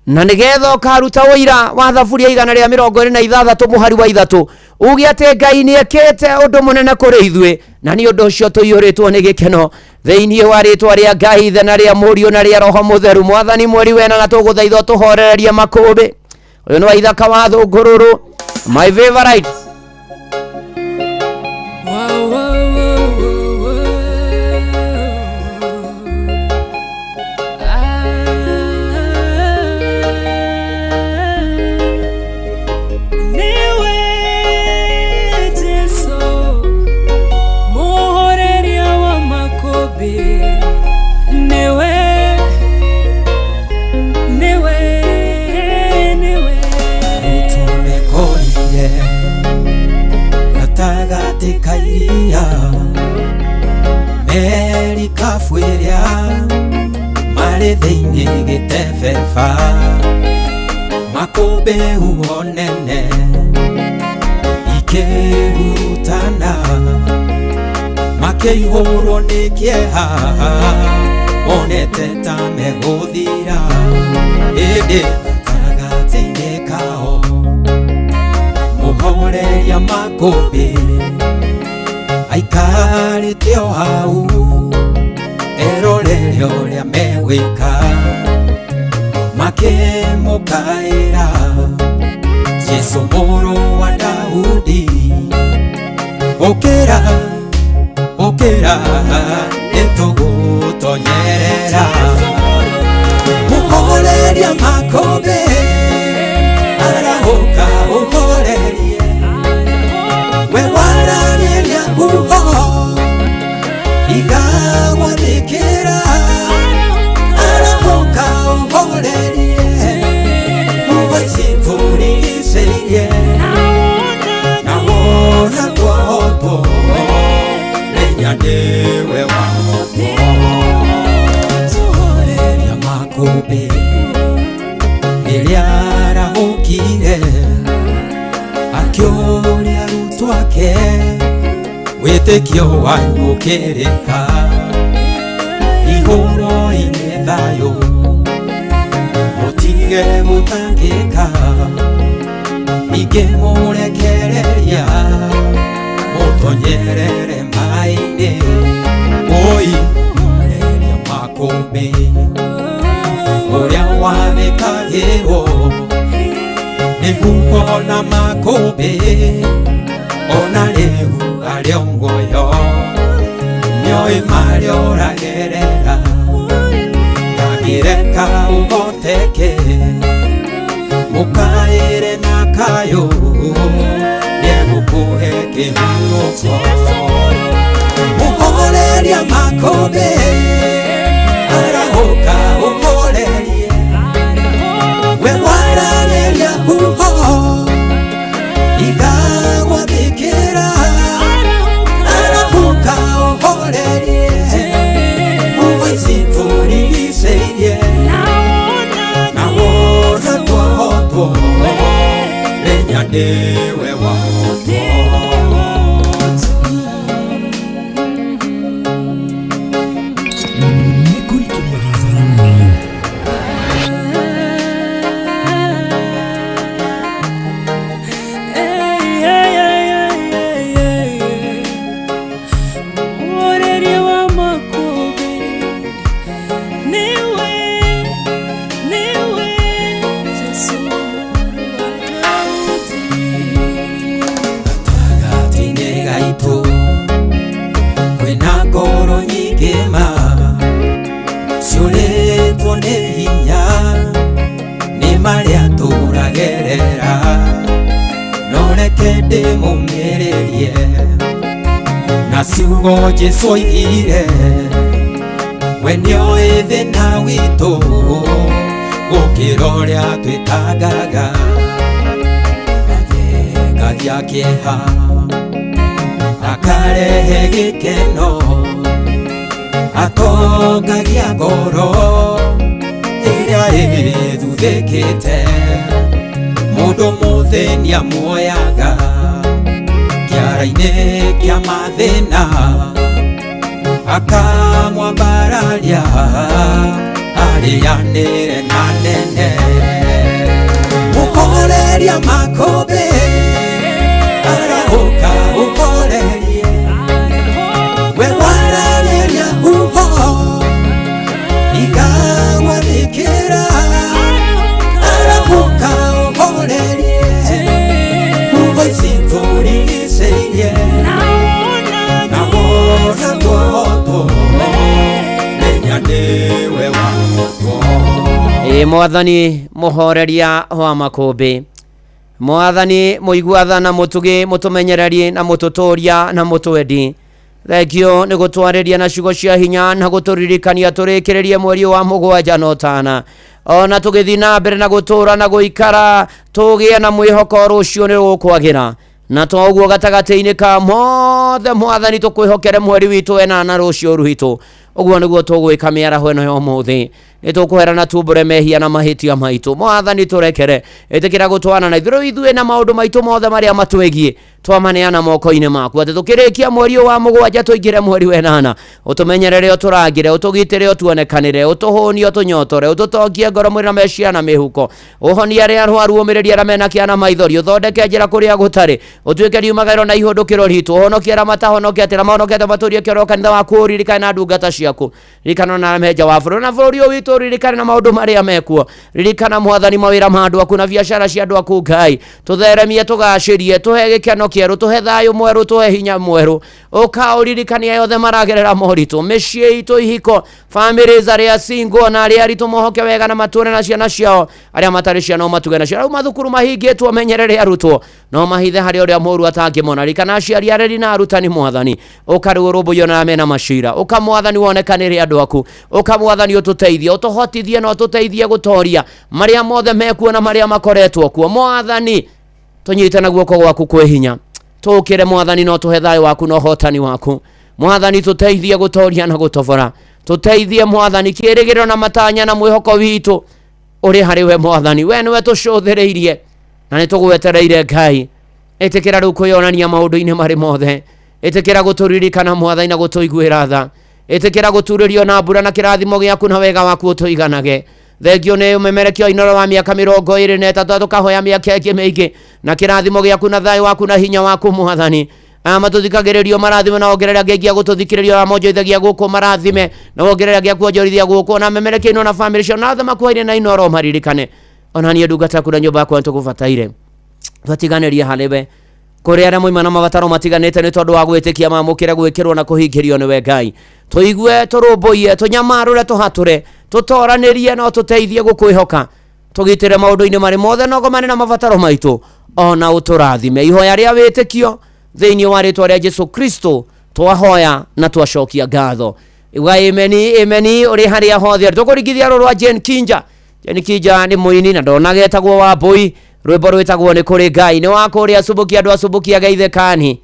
na nĩgetha ũkaruta ũira wa thaburia 126 mũhari wa 3, uge atĩ Ngai nĩ ekĩte ũndũ mũnene kũrĩ ithuĩ, na nĩ ũndũ ũcio tũiyũrĩtwo nĩ gĩkeno. Thĩinĩ wa rĩtwa rĩa Ngai Ithe na rĩa Mũriũ na rĩa Roho Mũtheru, Mwathani mweri wa ĩnana tũgũthaitha tũhorererie makũmbĩ. Ũyũ nĩ wa Ithaka wa Thũngũrũrũ, my favorite. Niwe Niwe Niwe Rutumekorire gatagatĩ ka iria merikabu ĩrĩa marĩ thĩinĩ gĩtebeba makũmbĩ huho nene ikĩhurutana makĩihũrwo nĩ kĩeha monete ta megũthira ĩndĩ gatagatĩ-inĩ kao mũhoreria makũmbĩ aikarĩte o hau erorere ũrĩa megwĩka makĩmũkaĩra Jesũ mũrũ wa Daudi ũkĩra ũkĩra nĩtũgũtonyerera mũhoreria makũmbĩ arahũka ũhorerie we wararĩria huho igagwathĩkĩra arahũka ũhorerie huho ici tũrigicĩirie na wona twahotwo menya nĩwe wahotwo tũhoreria makũmbĩ rĩrĩa arahũkire akĩũria arutwo ake wĩtĩkio wanyu ũkĩrĩ ha igũrũ-inĩ thayũ mũtige gũtangĩka ningĩ mũrekereria mũtonyerere maĩ-inĩ oi mũreria makũmbĩ ũrĩa wathĩkagĩrwo nĩguo na makũmbĩ ona rĩu arĩ o muoyo nĩoĩ marĩa ũragerera ndangĩreka ũhoteke mũkaĩre na kayũ nĩegũkũhe kĩhurũko mũhoreria makũmbĩ arahũka ũhorerie we wararĩria huho igagwathĩkĩra arahũka ũhorerie huho ici tũrigicĩirie na wona twahotwo menya nĩwe wahotwo Mũhoreria wa makũmbĩ Niwe Niwe Jesũ mũrũ wa Daudi gatagatĩ-inĩ gaitũ kwĩna ngoro nyingĩ ma ciũrĩtwo nĩ hinya nĩ marĩa tũragerera no reke ndĩmũmĩrĩrie na ciugo Jesũ oigire we nĩoĩ thĩna witũ gũkĩra ũrĩa twĩtangaga athengagia kĩeha akarehe gĩkeno atongagia ngoro ĩrĩa ĩthuthĩkĩte mũndũ mũthĩni amuoyaga kĩara-inĩ kĩa mathĩna akamwambararia arĩanĩre na nene mũhoreria makũmbĩ arahũka ũhorerie we wararĩria huho igagwathĩkĩra arahũka ũhorerie huho ici tũrigicĩirie na wona twahotwo menya nĩwe wahotwo Ĩ mwathani mũhoreria wa makũmbĩ mwathani mũiguatha na mũtugi mũtũmenyereri na mũtũtũria na mũtwendi Thengio nĩ gũtwarĩria na ciugo cia hinya na gũtũririkania tũrĩkĩrĩrie mweri wa mũgwanja na ũtana ona tũgĩthiĩ na mbere na gũtũra na gũikara tũgĩe na mwĩhoko rũciũ nĩ rũkwagĩra na to ũguo gatagatĩ-inĩ ka mothe mwathani tũkwĩhokere mweri witũ enana rũciũ rwitũ ũguo nĩguo tũgwĩka mĩaraho ĩno ya ũmũthĩ nĩ tũkũherana tumbũre mehia na mahĩtia maitũ mwathani tũrekere ĩtĩkĩra gũtwana na ithuĩ ithuĩ na maũndũ maitũ mothe marĩa matwĩgiĩ twamaneana moko-inĩ maku atĩ tũkĩrĩkia mweri ũyũ wa mũgwanja tũingĩre mweri wa ĩnana ũtũmenyerere ũtũrangĩre ũtũgitĩre ũtuonekanĩre ũtũhũnie ũtũnyotore ũtũtongie ngoro mwĩrĩ na meciria na mĩhuko ũhonie arĩa arwaru ũmĩrĩrie arĩa mena kĩana maithori ũthondeke njĩra kũrĩa gũtarĩ ũtuĩke riumagĩro na ihũndũkĩro ritũ ũhonokie arĩa matahonokete arĩa mahonokete matũrie kĩoro kanitha waku ũririkane na ndungata ciaku ririkana na meja wa bũrũri na bũrũri ũyũ witũ ririkane na maũndũ marĩa mekuo ririkana mwathani mawĩra ma andũ aku na biacara cia andũ aku ngai tũtheremie tũgacĩrie tũhe gĩkeno kĩerũ tũhe thayũ mwerũ tũhe hinya mwerũ ũka ũririkanie yothe maragerera moritũ mĩciĩ itũ ihiko famĩlĩ arĩa single na arĩa aritũ mohoke wega na matũre na ciana ciao arĩa matarĩ ciana ũmatuge nacio rĩu mathukuru mahingĩtwo menyerere arutwo no mahithe harĩ ũrĩa mũru atangĩmona ririkana aciari areri na arutani mwathani ũka rĩu ũrũmbũiyo na mena macira ũka mwathani wonekanĩre andũ aku ũka mwathani ũtũteithie ũtũhotithie na ũtũteithie gũtoria marĩa mothe mekuo na marĩa makoretwo kuo mwathani tũnyite na guoko gwaku kwĩ hinya tũkĩre mwathani no tũhe thayũ waku na ũhotani waku mwathani tũteithie gũtoria na gũtobora tũteithie mwathani kĩrĩgĩrĩro na matanya na mwĩhoko witũ ũrĩ harĩ we mwathani we nĩwe tũcũthĩrĩirie na nĩ tũgwetereire ngai ĩtĩkĩra rĩu kwĩyonania maũndũ-inĩ marĩ mothe ĩtĩkĩra gũtũririkana mwathani na gũtũiguĩra tha ĩtĩkĩra gũturĩrio na mbura na kĩrathimo gĩaku na wega waku ũtũiganage thengio nĩ ũmemerekio inoro wa mĩaka 23 tũkahoya mĩaka ĩngĩ mĩingĩ na kĩrathimo gĩaku na thayũ waku na hinya waku mwathani matũthikagĩrĩrio marathime na wongerere angĩ aingĩ a gũtũthikĩrĩria na monjoithagia gũkũ marathime na wongerere angĩ a kuonjorithia gũkũ na memerekie ino na bamĩrĩ ciao na othe makuhaine na inoro maririkane ona niĩ ndungata yaku na nyũmba yakwa nĩtũgũbataire twatiganĩria harĩ we kũrĩ arĩa moima na mabataro matiganĩte nĩ tondũ wa gwĩtĩkia mamũkĩre gwĩkĩrwo na kũhingĩrio nĩwe ngai tũigue tũrũmbũiye tũnyamarũre tũhatũre tũtoranĩrie no tũteithie gũkwĩhoka tũgitĩre maũndũ-inĩ marĩ mothe na ũgomane na mabataro maitũ ona ũtũrathime ihoya rĩa wĩtĩkio thĩinĩ wa rĩtwa rĩa Jesu Kristo twahoya na twacokia ngatho iga imeni imeni ũrĩ harĩa hothe tũkũringithia rũrũ rwa Jane Kinja Jane Kinja nĩ mũini na ndona getagwo Wambũi rwĩmbo rwĩtagwo nĩ kũrĩ Ngai nĩ wa kũrĩa Subukia andũ a Subukia geithĩkani.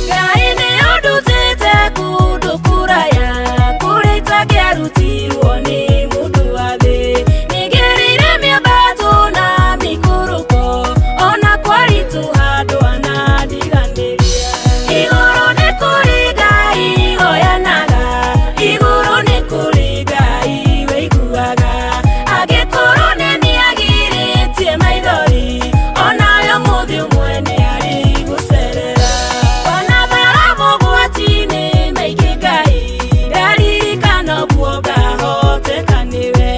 Ngai nĩ ũndutĩte kũndũ kũraya kũrĩa itangĩarutirwo nĩ mũndũ wa thĩ nĩngereire mĩambato na mĩikũrũko ona kwaritũha ndwanandiganĩria igũrũ nĩ kũrĩ Ngai hoyanaga igũrũ nĩ kũrĩ Ngai wĩiguaga angĩkorwo nĩ nĩagirĩtie maithori onawe ũmũthĩ ũmwe nĩarĩgũcerera wanathara mogwati-inĩ maingĩ Ngai ndaririkana ũguo ngahoteka nĩwe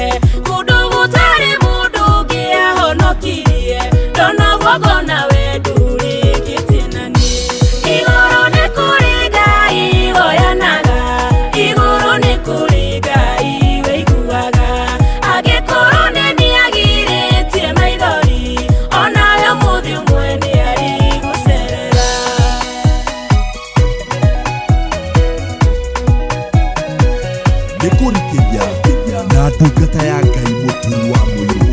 kũndũ gũtarĩ mũndũ ũngĩ ahonokirie ndona ũguo ngona we ndũrĩkĩtie na niĩ igũrũ nĩ kũrĩ Ngai hoyanaga igũrũ nĩ kũrĩ Ngai wĩiguaga angĩkorwo nĩ nĩagirĩtie maithori onawe ũmũthĩ ũmwe nĩarĩgũcerera. Nĩ kũrikĩria na ndungata ya Ngai mũturi wa mũirũ.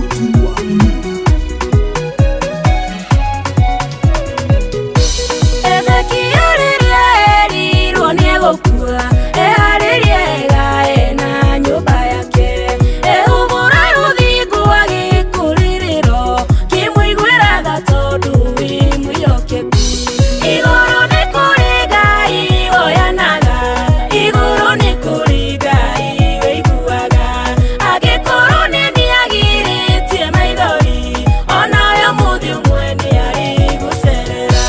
Ezekiel rĩrĩa erirwo nĩegũkua eharĩrie egae na nyũmba yake ehũgũra rũthingo agĩkũrĩrĩro kĩmũiguĩra tha tondũ wĩ mwĩhokeku igũrũ nĩ kũrĩ Ngai hoyanaga igũrũ nĩ kũrĩ Ngai wĩiguaga angĩkorwo nĩ nĩagirĩtie maithori onawe ũmũthĩ ũmwe nĩarĩgũcerera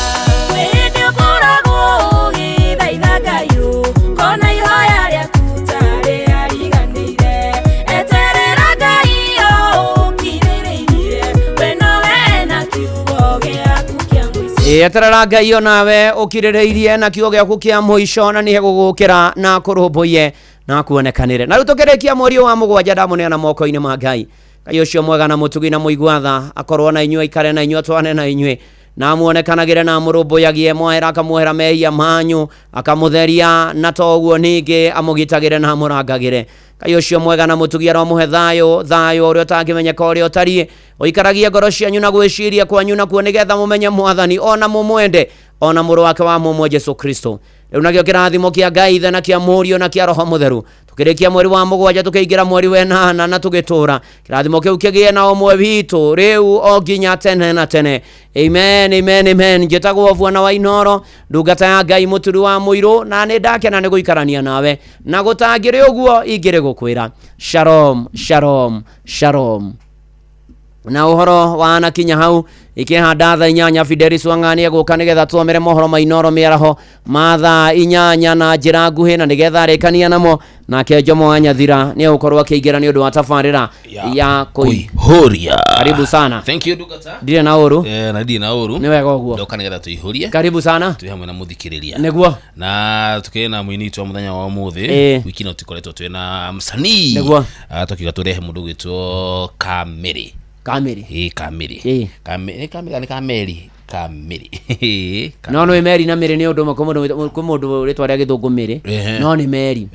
kwĩ hĩndĩ ũkoragwo ũgĩthaitha Ngai ũkona ihoya rĩaku tarĩ ariganĩire eterera Ngai o ũkirĩrĩirie we nowe ena kiugo gĩaku kĩa mũico. Eterera Ngai onawe ũkirĩrĩirie na kiugo gĩaku kĩa mũico na nĩegũgũkĩra na kũrũmbũiye na Na akuonekanĩre. Na rĩu tũkĩrĩkia mweri ũyũ wa mũgwanja ndamũneana moko-inĩ ma Ngai. Ngai ũcio mwega na mũtugi na mũigua-tha akorwo na inyuĩ, aikare na inyuĩ, atwane na inyuĩ, na amuonekanagĩre na amũrũmbũyagie, mwahera akamuohera mehia manyu, akamũtheria, na to ũguo ningĩ amũgitagĩre na amũrangagĩre. Ngai ũcio mwega na mũtugi aromũhe thayũ, thayũ ũrĩa ũtangĩmenyeka ũrĩa ũtariĩ, ũikaragie ngoro cianyu na gwĩciria kwanyu nakuo, nĩgetha mũmenye Mwathani ona mũmwende, ona mũrũ wake wa mũmwe Jesu Kristo. Rĩu nakĩo kĩrathimo kĩa Ngai Ithe na kĩa Mũriũ na kĩa Roho Mũtheru, tũkĩrĩkia mweri wa mũgwanja tũkĩingĩra mweri wa ĩnana na tũgĩtũra, kĩrathimo kĩu kĩgĩe na ũmwe witũ rĩu o nginya tene na tene. Amen, amen, amen. Njĩtagwo Bwana wa Inoro, ndungata ya Ngai mũturi wa mũirũ, na nĩ ndakena nĩ gũikarania nawe, na gũtangĩrĩ ũguo ingĩrĩ gũkwĩra shalom, shalom, shalom. Na ũhoro wa anakinya hau ikĩhanda thaa 8 Fidelis Wang'ani egũka nĩgetha tũthomere mohoro ma Inoro mĩaraho ma thaa 8 na njĩra nguhĩ, na nĩgetha arĩkania namo. Nake Jomo wa Nyathira nĩ egũkorwo akĩingĩra nĩ ũndũ wa tabarĩra ya kũihũria. Karibu sana. Thank you ndungata. Ndirĩ na ũru. Na ndirĩ na ũru. Nĩ wega ũguo. Ndoka nĩgetha tũihũrie. Karibu sana. Twĩ hamwe na mũthikĩrĩria. Nĩguo. Na tukĩrĩ na mũini witũ wa mũthenya wa ũmũthĩ. Wiki ĩno tũkoretwo twĩ na msanii. Nĩguo. Tũkiuga tũrehe mũndũ ũgwĩtwo Kamĩrĩ. Kamĩrĩ. Ĩĩ Kamĩrĩ. Kamĩrĩ, Kamĩrĩ, nĩ Kameri. Kamĩrĩ. No nĩ Meri na Mĩrĩ nĩ ũndũ ũmwe, kwĩ mũndũ rĩtwa rĩa gĩthũngũ Mĩrĩ, no nĩ Meri.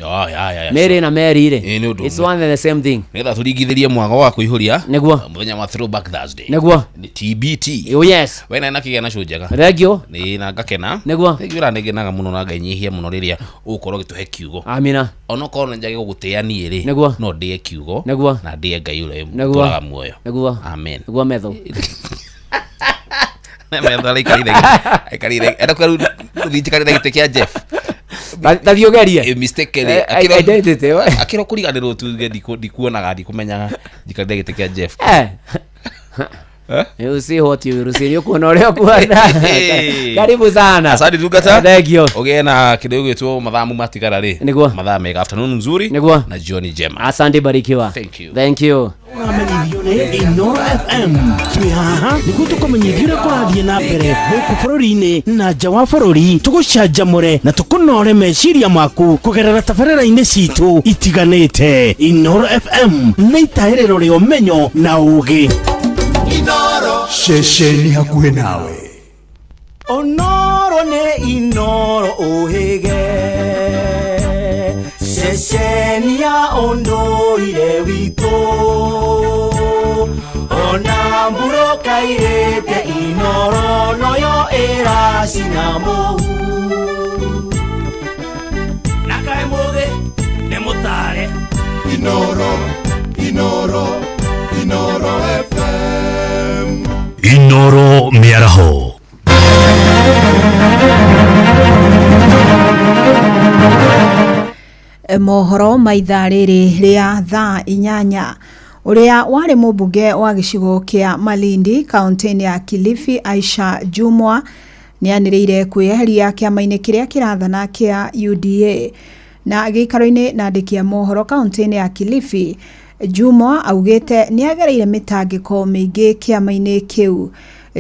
Mĩrĩ na Meri rĩ, it's one and the same thing. Nĩgetha tũringithĩrie mwago wa kũihũria. Nĩguo. Mũthenya wa Throwback Thursday. Nĩguo. Nĩ TBT. Oh yes. We na nakĩgĩa na show njega. Thank you. Nĩ na ngakena. Nĩguo. Thank you na nĩngenaga mũno na ngainyihia mũno rĩrĩa ũgũkorwo ũgĩtũhe kiugo. Amina. Onokorwo nĩ njage gũgũtĩa niĩ rĩ, Nĩguo. no ndĩe kiugo. Nĩguo. Na ndĩe Ngai ũrĩa Nĩguo. ũtũraga muoyo. Nĩguo. Amen. Nĩguo metho. Metho araikarire. Aikarire. Enda kwa rĩu gũthiĩ njikarĩre gĩtĩ kĩa Jeff. Tathiĩ ũgerie. Mistakenly. Identity. Akĩrwo kũriganĩrwo tuge ndikuonaga ndikũmenyaga njikarĩre gĩtĩ kĩa Jeff. Usi hoti urusi ni ukuona ũrĩa ũkuona. Karibu sana. Asante ndungata. Thank you. Ũgĩe na kĩndũ gĩgwĩtwo mathaa matigara rĩ. Nĩguo. Mathaa mega, afternoon nzuri. Nĩguo. Na jioni njema. Asante, barikiwa. Thank you. Thank you. Ũramenyithio nĩ Inoro FM. Twĩ haha nĩguo tũkũmenyithie ũrĩa kũrathiĩ na mbere gũkũ bũrũri-inĩ na nja wa bũrũri, tũgũcanjamũre na tũkũnore meciria maku kũgerera tabarĩra-inĩ citũ itiganĩte. Inoro FM nĩ itahĩrĩro rĩa ũmenyo na ũũgĩ. Inoro ceceni hakuhĩ nawe. Onoro nĩ Inoro ũhĩge, ceceni ya ũndũire witũ, ona mbura kairĩte Inoro noyo ĩracina mũhu. Na kaĩ mũthĩ nĩ mũtare. Inoro, Inoro, Inoro FM. Inoro mĩaraho. Mohoro ma ithaa rĩrĩ rĩa thaa 8. Ũrĩa warĩ mũmbunge wa gĩcigo kĩa Malindi kaunti-inĩ ya Kilifi Aisha Jumwa nĩanĩrĩire kwĩyeheria kĩama-inĩ kĩrĩa kĩrathana kĩa UDA. Na gĩikaro-inĩ na andĩki a mohoro kaunti-inĩ ya Kilifi, Jumwa augĩte nĩagereire mĩtangĩko mĩingĩ kĩama-inĩ kĩu.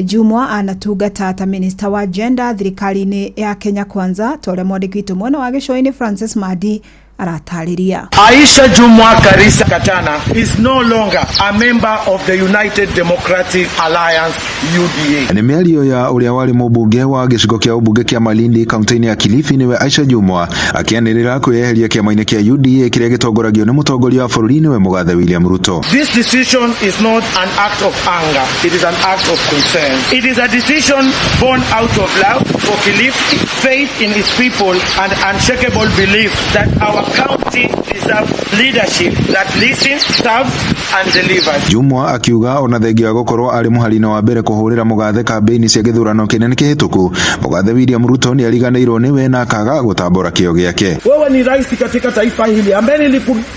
Jumwa anatungata ta minista wa gender thirikari-inĩ ya Kenya Kwanza, ta ũrĩa mwandĩki witũ mwena wa gĩcũa-inĩ Francis Madi aratarĩria. Aisha Jumwa Karisa Katana is no longer a member of the United Democratic Alliance UDA. Nĩ mĩario ya ũrĩa warĩ mũmbunge wa gĩcigo kĩa ũmbunge kĩa Malindi kaunti-inĩ ya Kilifi nĩwe Aisha Jumwa akĩanĩrĩra kwĩyeheria kĩama-inĩ kĩa UDA kĩrĩa gĩtongoragio nĩ mũtongoria wa bũrũri nĩwe mũgathe William Ruto. This decision is not an act of anger, it is an act of concern. It is a decision born out of love for Kilifi, faith in its people and unshakable belief that our county deserves leadership that listens, serves and delivers. Jumwa akiuga ona thengia wa gũkorwo arĩ mũhari-inĩ wa mbere kũhũrĩra mũgathe kambĩini cia gĩthurano kĩnene kĩhĩtũku, mũgathe William Ruto nĩ ariganĩirwo nĩwe na akaga gũtambũra kĩo gĩake. Wewe ni rais katika taifa hili ambaye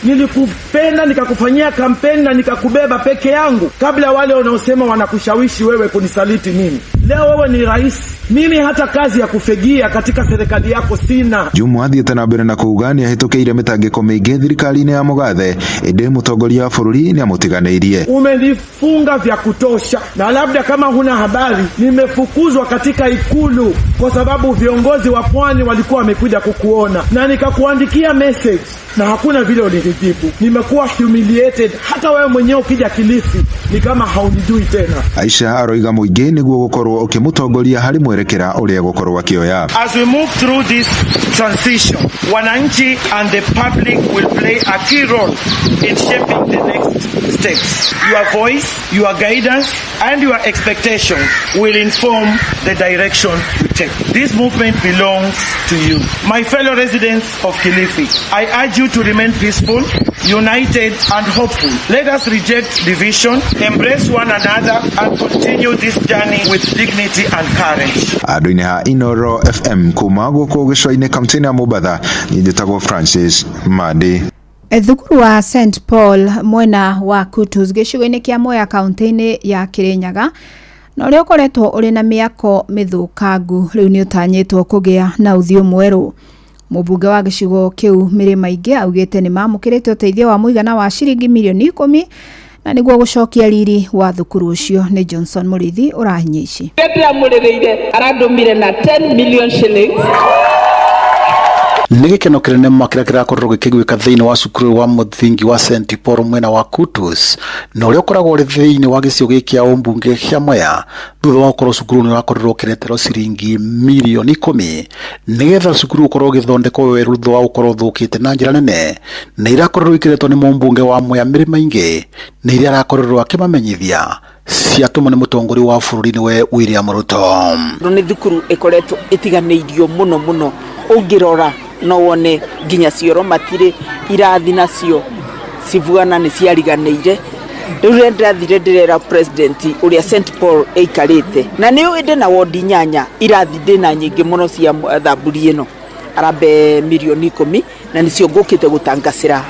nilikupenda nikakufanyia kampeni na nikakubeba peke yangu kabla wale wanaosema wanakushawishi wewe kunisaliti mimi. Leo wewe ni rais, mimi hata kazi ya kufegia katika serikali yako sina. Jumwa athiĩte na mbere na kuuga nĩ ahĩtũkĩire mĩtangĩko mĩingĩ thirikari-inĩ ya Mũgathe, ĩndĩ mũtongoria wa bũrũri nĩ amũtiganĩirie. Umenifunga vya kutosha, na labda kama huna habari, nimefukuzwa katika Ikulu kwa sababu viongozi wa pwani walikuwa wamekuja kukuona na nikakuandikia message na hakuna vile ulinijibu. Nimekuwa humiliated, hata wewe mwenyewe ukija Kilifi ni kama haunijui tena. Aisha aroiga mũingĩ nĩguo gũkorwo ũkĩmũtongoria harĩ mwerekera ũrĩa gũkorwo akĩoya. As we move through this transition, wananchi and the public will play a key role in shaping the next steps. Your voice, your guidance, and your expectations will inform the direction we take. This movement belongs to you. My fellow residents of Kilifi, I urge you to remain peaceful, united, and hopeful. Let us reject division, embrace one another, and continue this journey with dignity and courage. Andũ-inĩ ha Inoro FM kuma gũkũ gĩcũa-inĩ kaunti-inĩ ya Mombatha, niĩ njĩtagwo Francis Mandi. Thukuru wa St Paul mwena wa Kutus gĩcigo-inĩ kĩa Mwea kaunti-inĩ ya Kirinyaga na ũrĩa ũkoretwo ũrĩ na mĩako mĩthũkangu rĩu nĩ ũtanyĩtwo kũgĩa na ũthiũ mwerũ. Mũmbunge wa gĩcigo kĩu Mĩrĩma Ingĩ augĩte nĩ mamũkĩrĩte ũteithio wa mũigana wa ciringi mirioni 10 na nĩguo gũcokia riri wa thukuru ũcio. Nĩ Johnson Mũrĩithi ũrahinya ici. Ndĩramũrĩrĩire arandũmire na 10 million shillings. Nĩ gĩkeno kĩnene ma kĩrĩa kĩrakorirwo gĩkĩiguĩka thĩinĩ wa cukuru wa mũthingi wa St Paul mwena wa Kutus na ũrĩa ũkoragwo ũrĩ thĩinĩ wa gĩcigo gĩkĩ kĩa ũmbunge kĩa Mwea, thutha wa gũkorwo cukuru nĩ ũrakorirwo ũkĩreterwo ciringi mirioni 10 nĩgetha cukuru ũkorwo ũgĩthondekwo werũ thutha wa gũkorwo ũthũkĩte na njĩra nene, na irakorirwo ikĩretwo nĩ mũmbunge wa Mwea Mĩrĩma Ingĩ, na iria arakorirwo akĩmamenyithia ciatũmwo nĩ mũtongoria wa bũrũri nĩwe William Ruto. Nĩ thukuru ĩkoretwo ĩtiganĩirio mũno mũno, ũngĩrora no wone nginya cioro matirĩ, irathi nacio cibuana nĩ ciariganĩire. Rĩu rĩrĩa ndĩrathire ndĩrera president ũrĩa St Paul ĩikarĩte, na nĩ ũĩ ndĩna wondi 8, irathi ndĩna nyingĩ mũno cia thamburi ĩno, arambe mirioni 10 na nĩcio ngũkĩte gũtangacĩra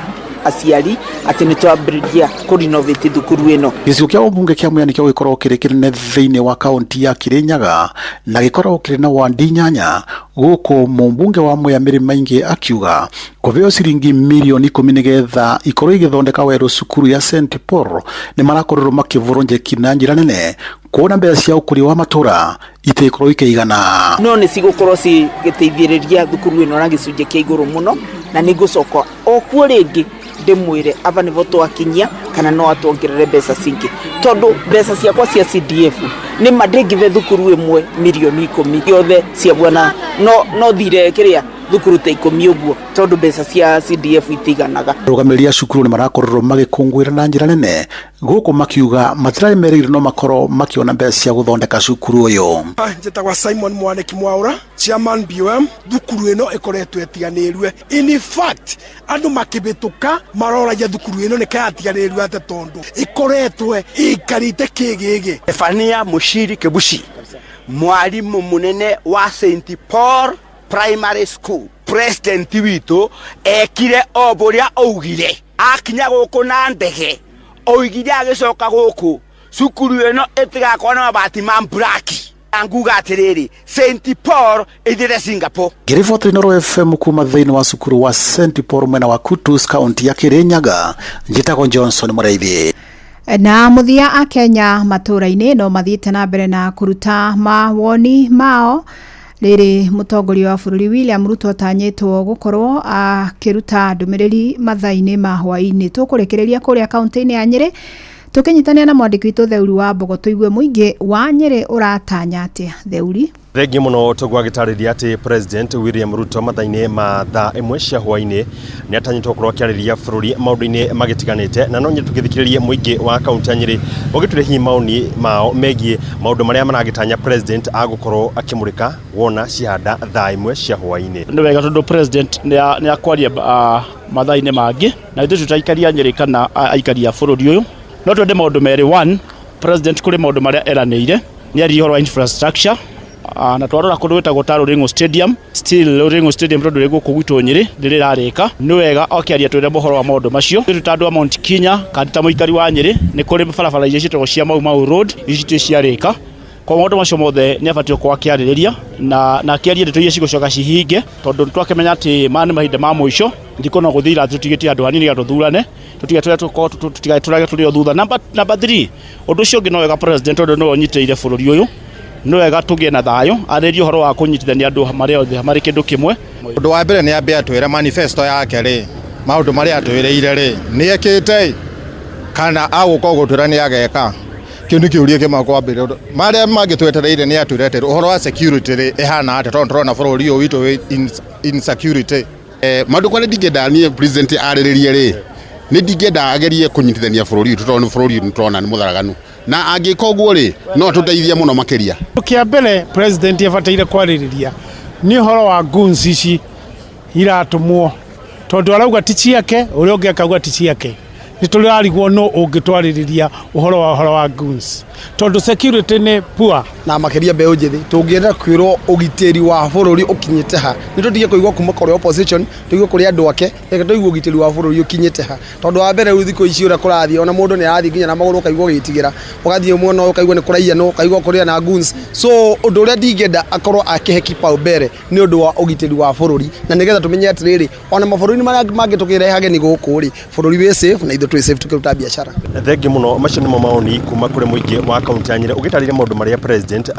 aciari atĩ nĩ twambĩrĩria kũrenovate thukuru ĩno. Gĩcigo kĩa ũmbunge kĩa Mwea nĩkĩo gĩkoragwo kĩrĩ kĩnene thĩinĩ wa kaunti ya Kirinyaga na gĩkoragwo kĩrĩ na wandi 8, gũkũ mũmbunge wa Mwea Mĩrĩma Ingĩ akiuga kũheo ciringi mirioni 10 nĩgetha ikorwo igĩthondeka werũ cukuru ya St Paul nĩ marakorirwo makĩboronjeki na njĩra nene kuona mbeca cia ũkũria wa matũra itikorwo ikĩigana. No nĩ cigũkorwo cigĩteithĩrĩria thukuru ĩno na gĩcunjĩ kĩa igũrũ mũno, na nĩ ngũcoka o kuo rĩngĩ ndĩmwĩre aba nĩvo twakinyia kana no atuongerere mbeca cingĩ, tondũ mbeca ciakwa cia CDF nĩ ma ndĩngĩve thukuru ĩmwe mirioni 10 yothe cia bwana, no thire kĩrĩa thukuru ta 10 ũguo, tondũ mbeca cia CDF itiganaga. Arũgamĩrĩri a cukuru nĩ marakorirwo magĩkũngũĩra na njĩra nene gũkũ makiuga matirarĩ merĩgĩrĩire no makorwo makĩona mbeca cia gũthondeka cukuru ũyũ. Njĩtagwa Simon Mwaniki Mwaura, chairman BOM. Thukuru ĩno ĩkoretwo ĩtiganĩrue. In fact, andũ makĩhĩtũka maroragia thukuru ĩno nĩka yatiganĩrue atĩ, tondũ ĩkoretwo ĩikarĩte kĩgĩgĩ. Stefania Mushiri Kebushi, mwalimu munene wa St Paul Primary School. President witũ ekire o bũrĩa augire, akinya gũkũ na ndege oigire agĩcoka gũkũ cukuru ĩno ĩtigakorwo na mabati ma mburaki. Nguga atĩrĩrĩ, St Paul ĩthire Singapore. Ngĩriboti Inoro FM kuma thĩinĩ wa cukuru wa St Paul mwena wa Kutus kaunti ya Kirinyaga, njĩtagwo Johnson Mũrĩithi. Na mũthia a Kenya matũra-inĩ no mathiĩte na mbere na kũruta mawoni mao rĩrĩ mũtongoria wa bũrũri William Ruto atanyĩtwo gũkorwo akĩruta ndũmĩrĩri mathaa-inĩ ma hwaĩ-inĩ. Tũkũrĩkĩrĩria kũrĩa kaunti-inĩ ya Nyĩrĩ tũkĩnyitanĩra na mwandĩki witũ Theuri wa Mbogo tũigue mũingĩ wa Nyĩrĩ ũratanya atĩa. Theuri. Thengiũ mũno tũguo agĩtarĩria atĩ President William Ruto mathaa-inĩ ma thaa 1 cia hwaĩ-inĩ nĩ atanyĩtwo gũkorwo akĩarĩria bũrũri maũndũ-inĩ magĩtiganĩte, na no nyende tũgĩthikĩrĩrie mũingĩ wa kaunti ya Nyĩrĩ ũgĩtwĩre hihi maoni mao megiĩ maũndũ marĩa maragĩtanya President agũkorwo akĩmũrĩka wona cihanda thaa 1 cia hwaĩ-inĩ. Nĩ wega tondũ President nĩ akwaria mathaa-inĩ mangĩ, na ithuĩ tũtaikaria Nyĩrĩ kana aikaria bũrũri ũyũ. No twende maũndũ merĩ. One, President kũrĩ maũndũ marĩa eranĩire, nĩ aririe ũhoro wa infrastructure, na twarora kũndũ gwĩtagwo ta Ruring'u Stadium, still Ruring'u Stadium tondũ rĩ gũkũ gwitũ Nyĩrĩ ndĩrĩ ĩrarĩka. Nĩ wega okĩaria twĩre ũhoro wa maũndũ macio. Ithuĩ ta andũ a Mount Kenya kana ta mũikari wa Nyĩrĩ, nĩ kũrĩ barabara iria ciĩtagwo cia Mau Mau Road, ici citirĩ ciarĩka. Kwa maũndũ macio mothe nĩ abatiĩ gũkorwo akĩarĩrĩria na akĩaria ndeto iria cigũcoka cihinge, tondũ nĩ twakĩmenya atĩ maya nĩ mahinda ma mũico. Thikũ no gũthiĩ irathi tũtigĩtie handũ hanini nĩgetha tũthurane, tũtigatũrage tũrĩ o thutha. Number 3, ũndũ ũcio ũngĩ no wega president, tondũ nĩwe ũnyitĩrĩire bũrũri ũyũ, nĩ wega tũgĩe na thayũ, arĩrie ũhoro wa kũnyitithania andũ marĩ othe marĩ kĩndũ kĩmwe. Ũndũ wa mbere nĩ ambe atwĩre manifesto yake rĩ, maũndũ marĩa atwĩrĩire rĩ, nĩ ekĩte kana agũka gũtwĩra nĩ ageka. Kĩu nĩ kĩũria kĩmwe kwambĩrĩria. Marĩa mangĩ twetereire nĩ atwĩre atĩ ũhoro wa security rĩ, ĩhana atĩa, tondũ tũrona bũrũri ũyũ witũ wĩ insecurity. Maũndũ marĩa ndingĩenda niĩ president arĩrĩrie rĩ, nĩ ndingĩenda agerie kũnyitithania bũrũri witũ, tondũ bũrũri ũyũ nĩtũrona nĩ mũtharaganu, na angĩka ũguo rĩ, no atũteithie mũno makĩria. Kĩa mbere president abataire kwarĩrĩria nĩ ũhoro wa guns ici iratũmwo, tondũ arauga ti ciake, ũrĩa ũngĩ akauga ti ciake. Nĩ tũrarigwo nũ ũngĩtwarĩrĩria ũhoro wa guns, tondũ security nĩ poor. Na makĩria mbeũ njĩthĩ tũngĩenda kwĩrwo ũgitĩri wa bũrũri ũkinyĩte ha, nĩ tũtige kũigua kuma kũrĩ opposition, tũigue kũrĩ andũ ake, reke tũigue ũgitĩri wa bũrũri ũkinyĩte ha. Tondũ wa mbere rĩu thikũ ici ũrĩa kũrathiĩ, ona mũndũ nĩ arathiĩ nginya na magũrũ ũkaigua ũgĩtigĩra, ũgathiĩ mwena ũyũ ũkaigua nĩ kũraiyanwo, ũkaigua kũrĩ na guns. So ũndũ ũrĩa ndingĩenda akorwo akĩhe kipaumbele nĩ ũndũ wa ũgitĩri wa bũrũri, na nĩgetha tũmenye atĩrĩrĩ, ona mabũrũri marĩa mangĩ tũkĩrehe ageni gũkũ rĩ, bũrũri wĩ safe na ithuĩ twĩ safe tũkĩruta biacara. Thengiũ mũno, macio nĩmo maoni kuma kũrĩ mũingĩ wa kaunti ya Nyĩrĩ ũgĩtarĩria maũndũ marĩa president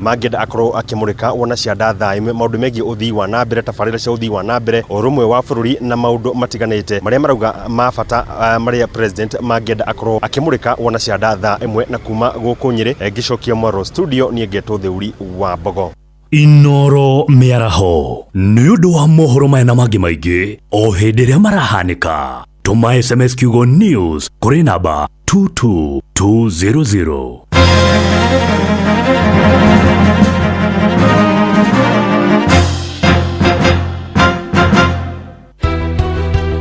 mangĩenda akorwo akĩmũrĩka wona cianda thaa ĩmwe, maũndũ megiĩ ũthii wa na mbere, tabarĩra cia ũthii wa na mbere, ũrũmwe wa bũrũri na maũndũ matiganĩte marĩa marauga ma bata marĩa president mangĩenda akorwo akĩmũrĩka wona cianda thaa ĩmwe. Na kuma gũkũ Nyĩrĩ ngĩcokia mwaro studio, niĩ ngetwo Theuri wa Mbogo. Inoro mĩaraho nĩ ũndũ wa mohoro maya na mangĩ maingĩ o hĩndĩ ĩrĩa marahanĩka. Tũma SMS kiugo news kũrĩ namba 22200.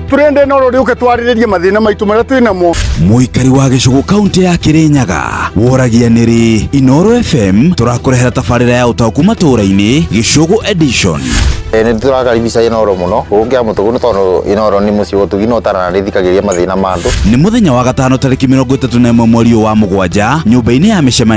Turende no rori uke twarĩrĩrie mathĩna maitũ marĩa twĩ namo. Mũikari wa gĩcũgũ kaunti ya Kirinyaga woragia nĩrĩ Inoro FM tũrakũrehera tabarĩra ya ũtaũku matũũra-inĩ Gĩcũgũ edition. Nĩ tũrakaribisha Inoro mũno gũkũ Mũtũgũ, nĩ tondũ Inoro nĩ mũciĩ ũtugi no ũtaranarĩthikagĩria mathĩna ma andũ. Nĩ mũthenya wa gatano tarĩki 31 mweri wa mũgwanja nyũmba-inĩ ya mĩcemanio.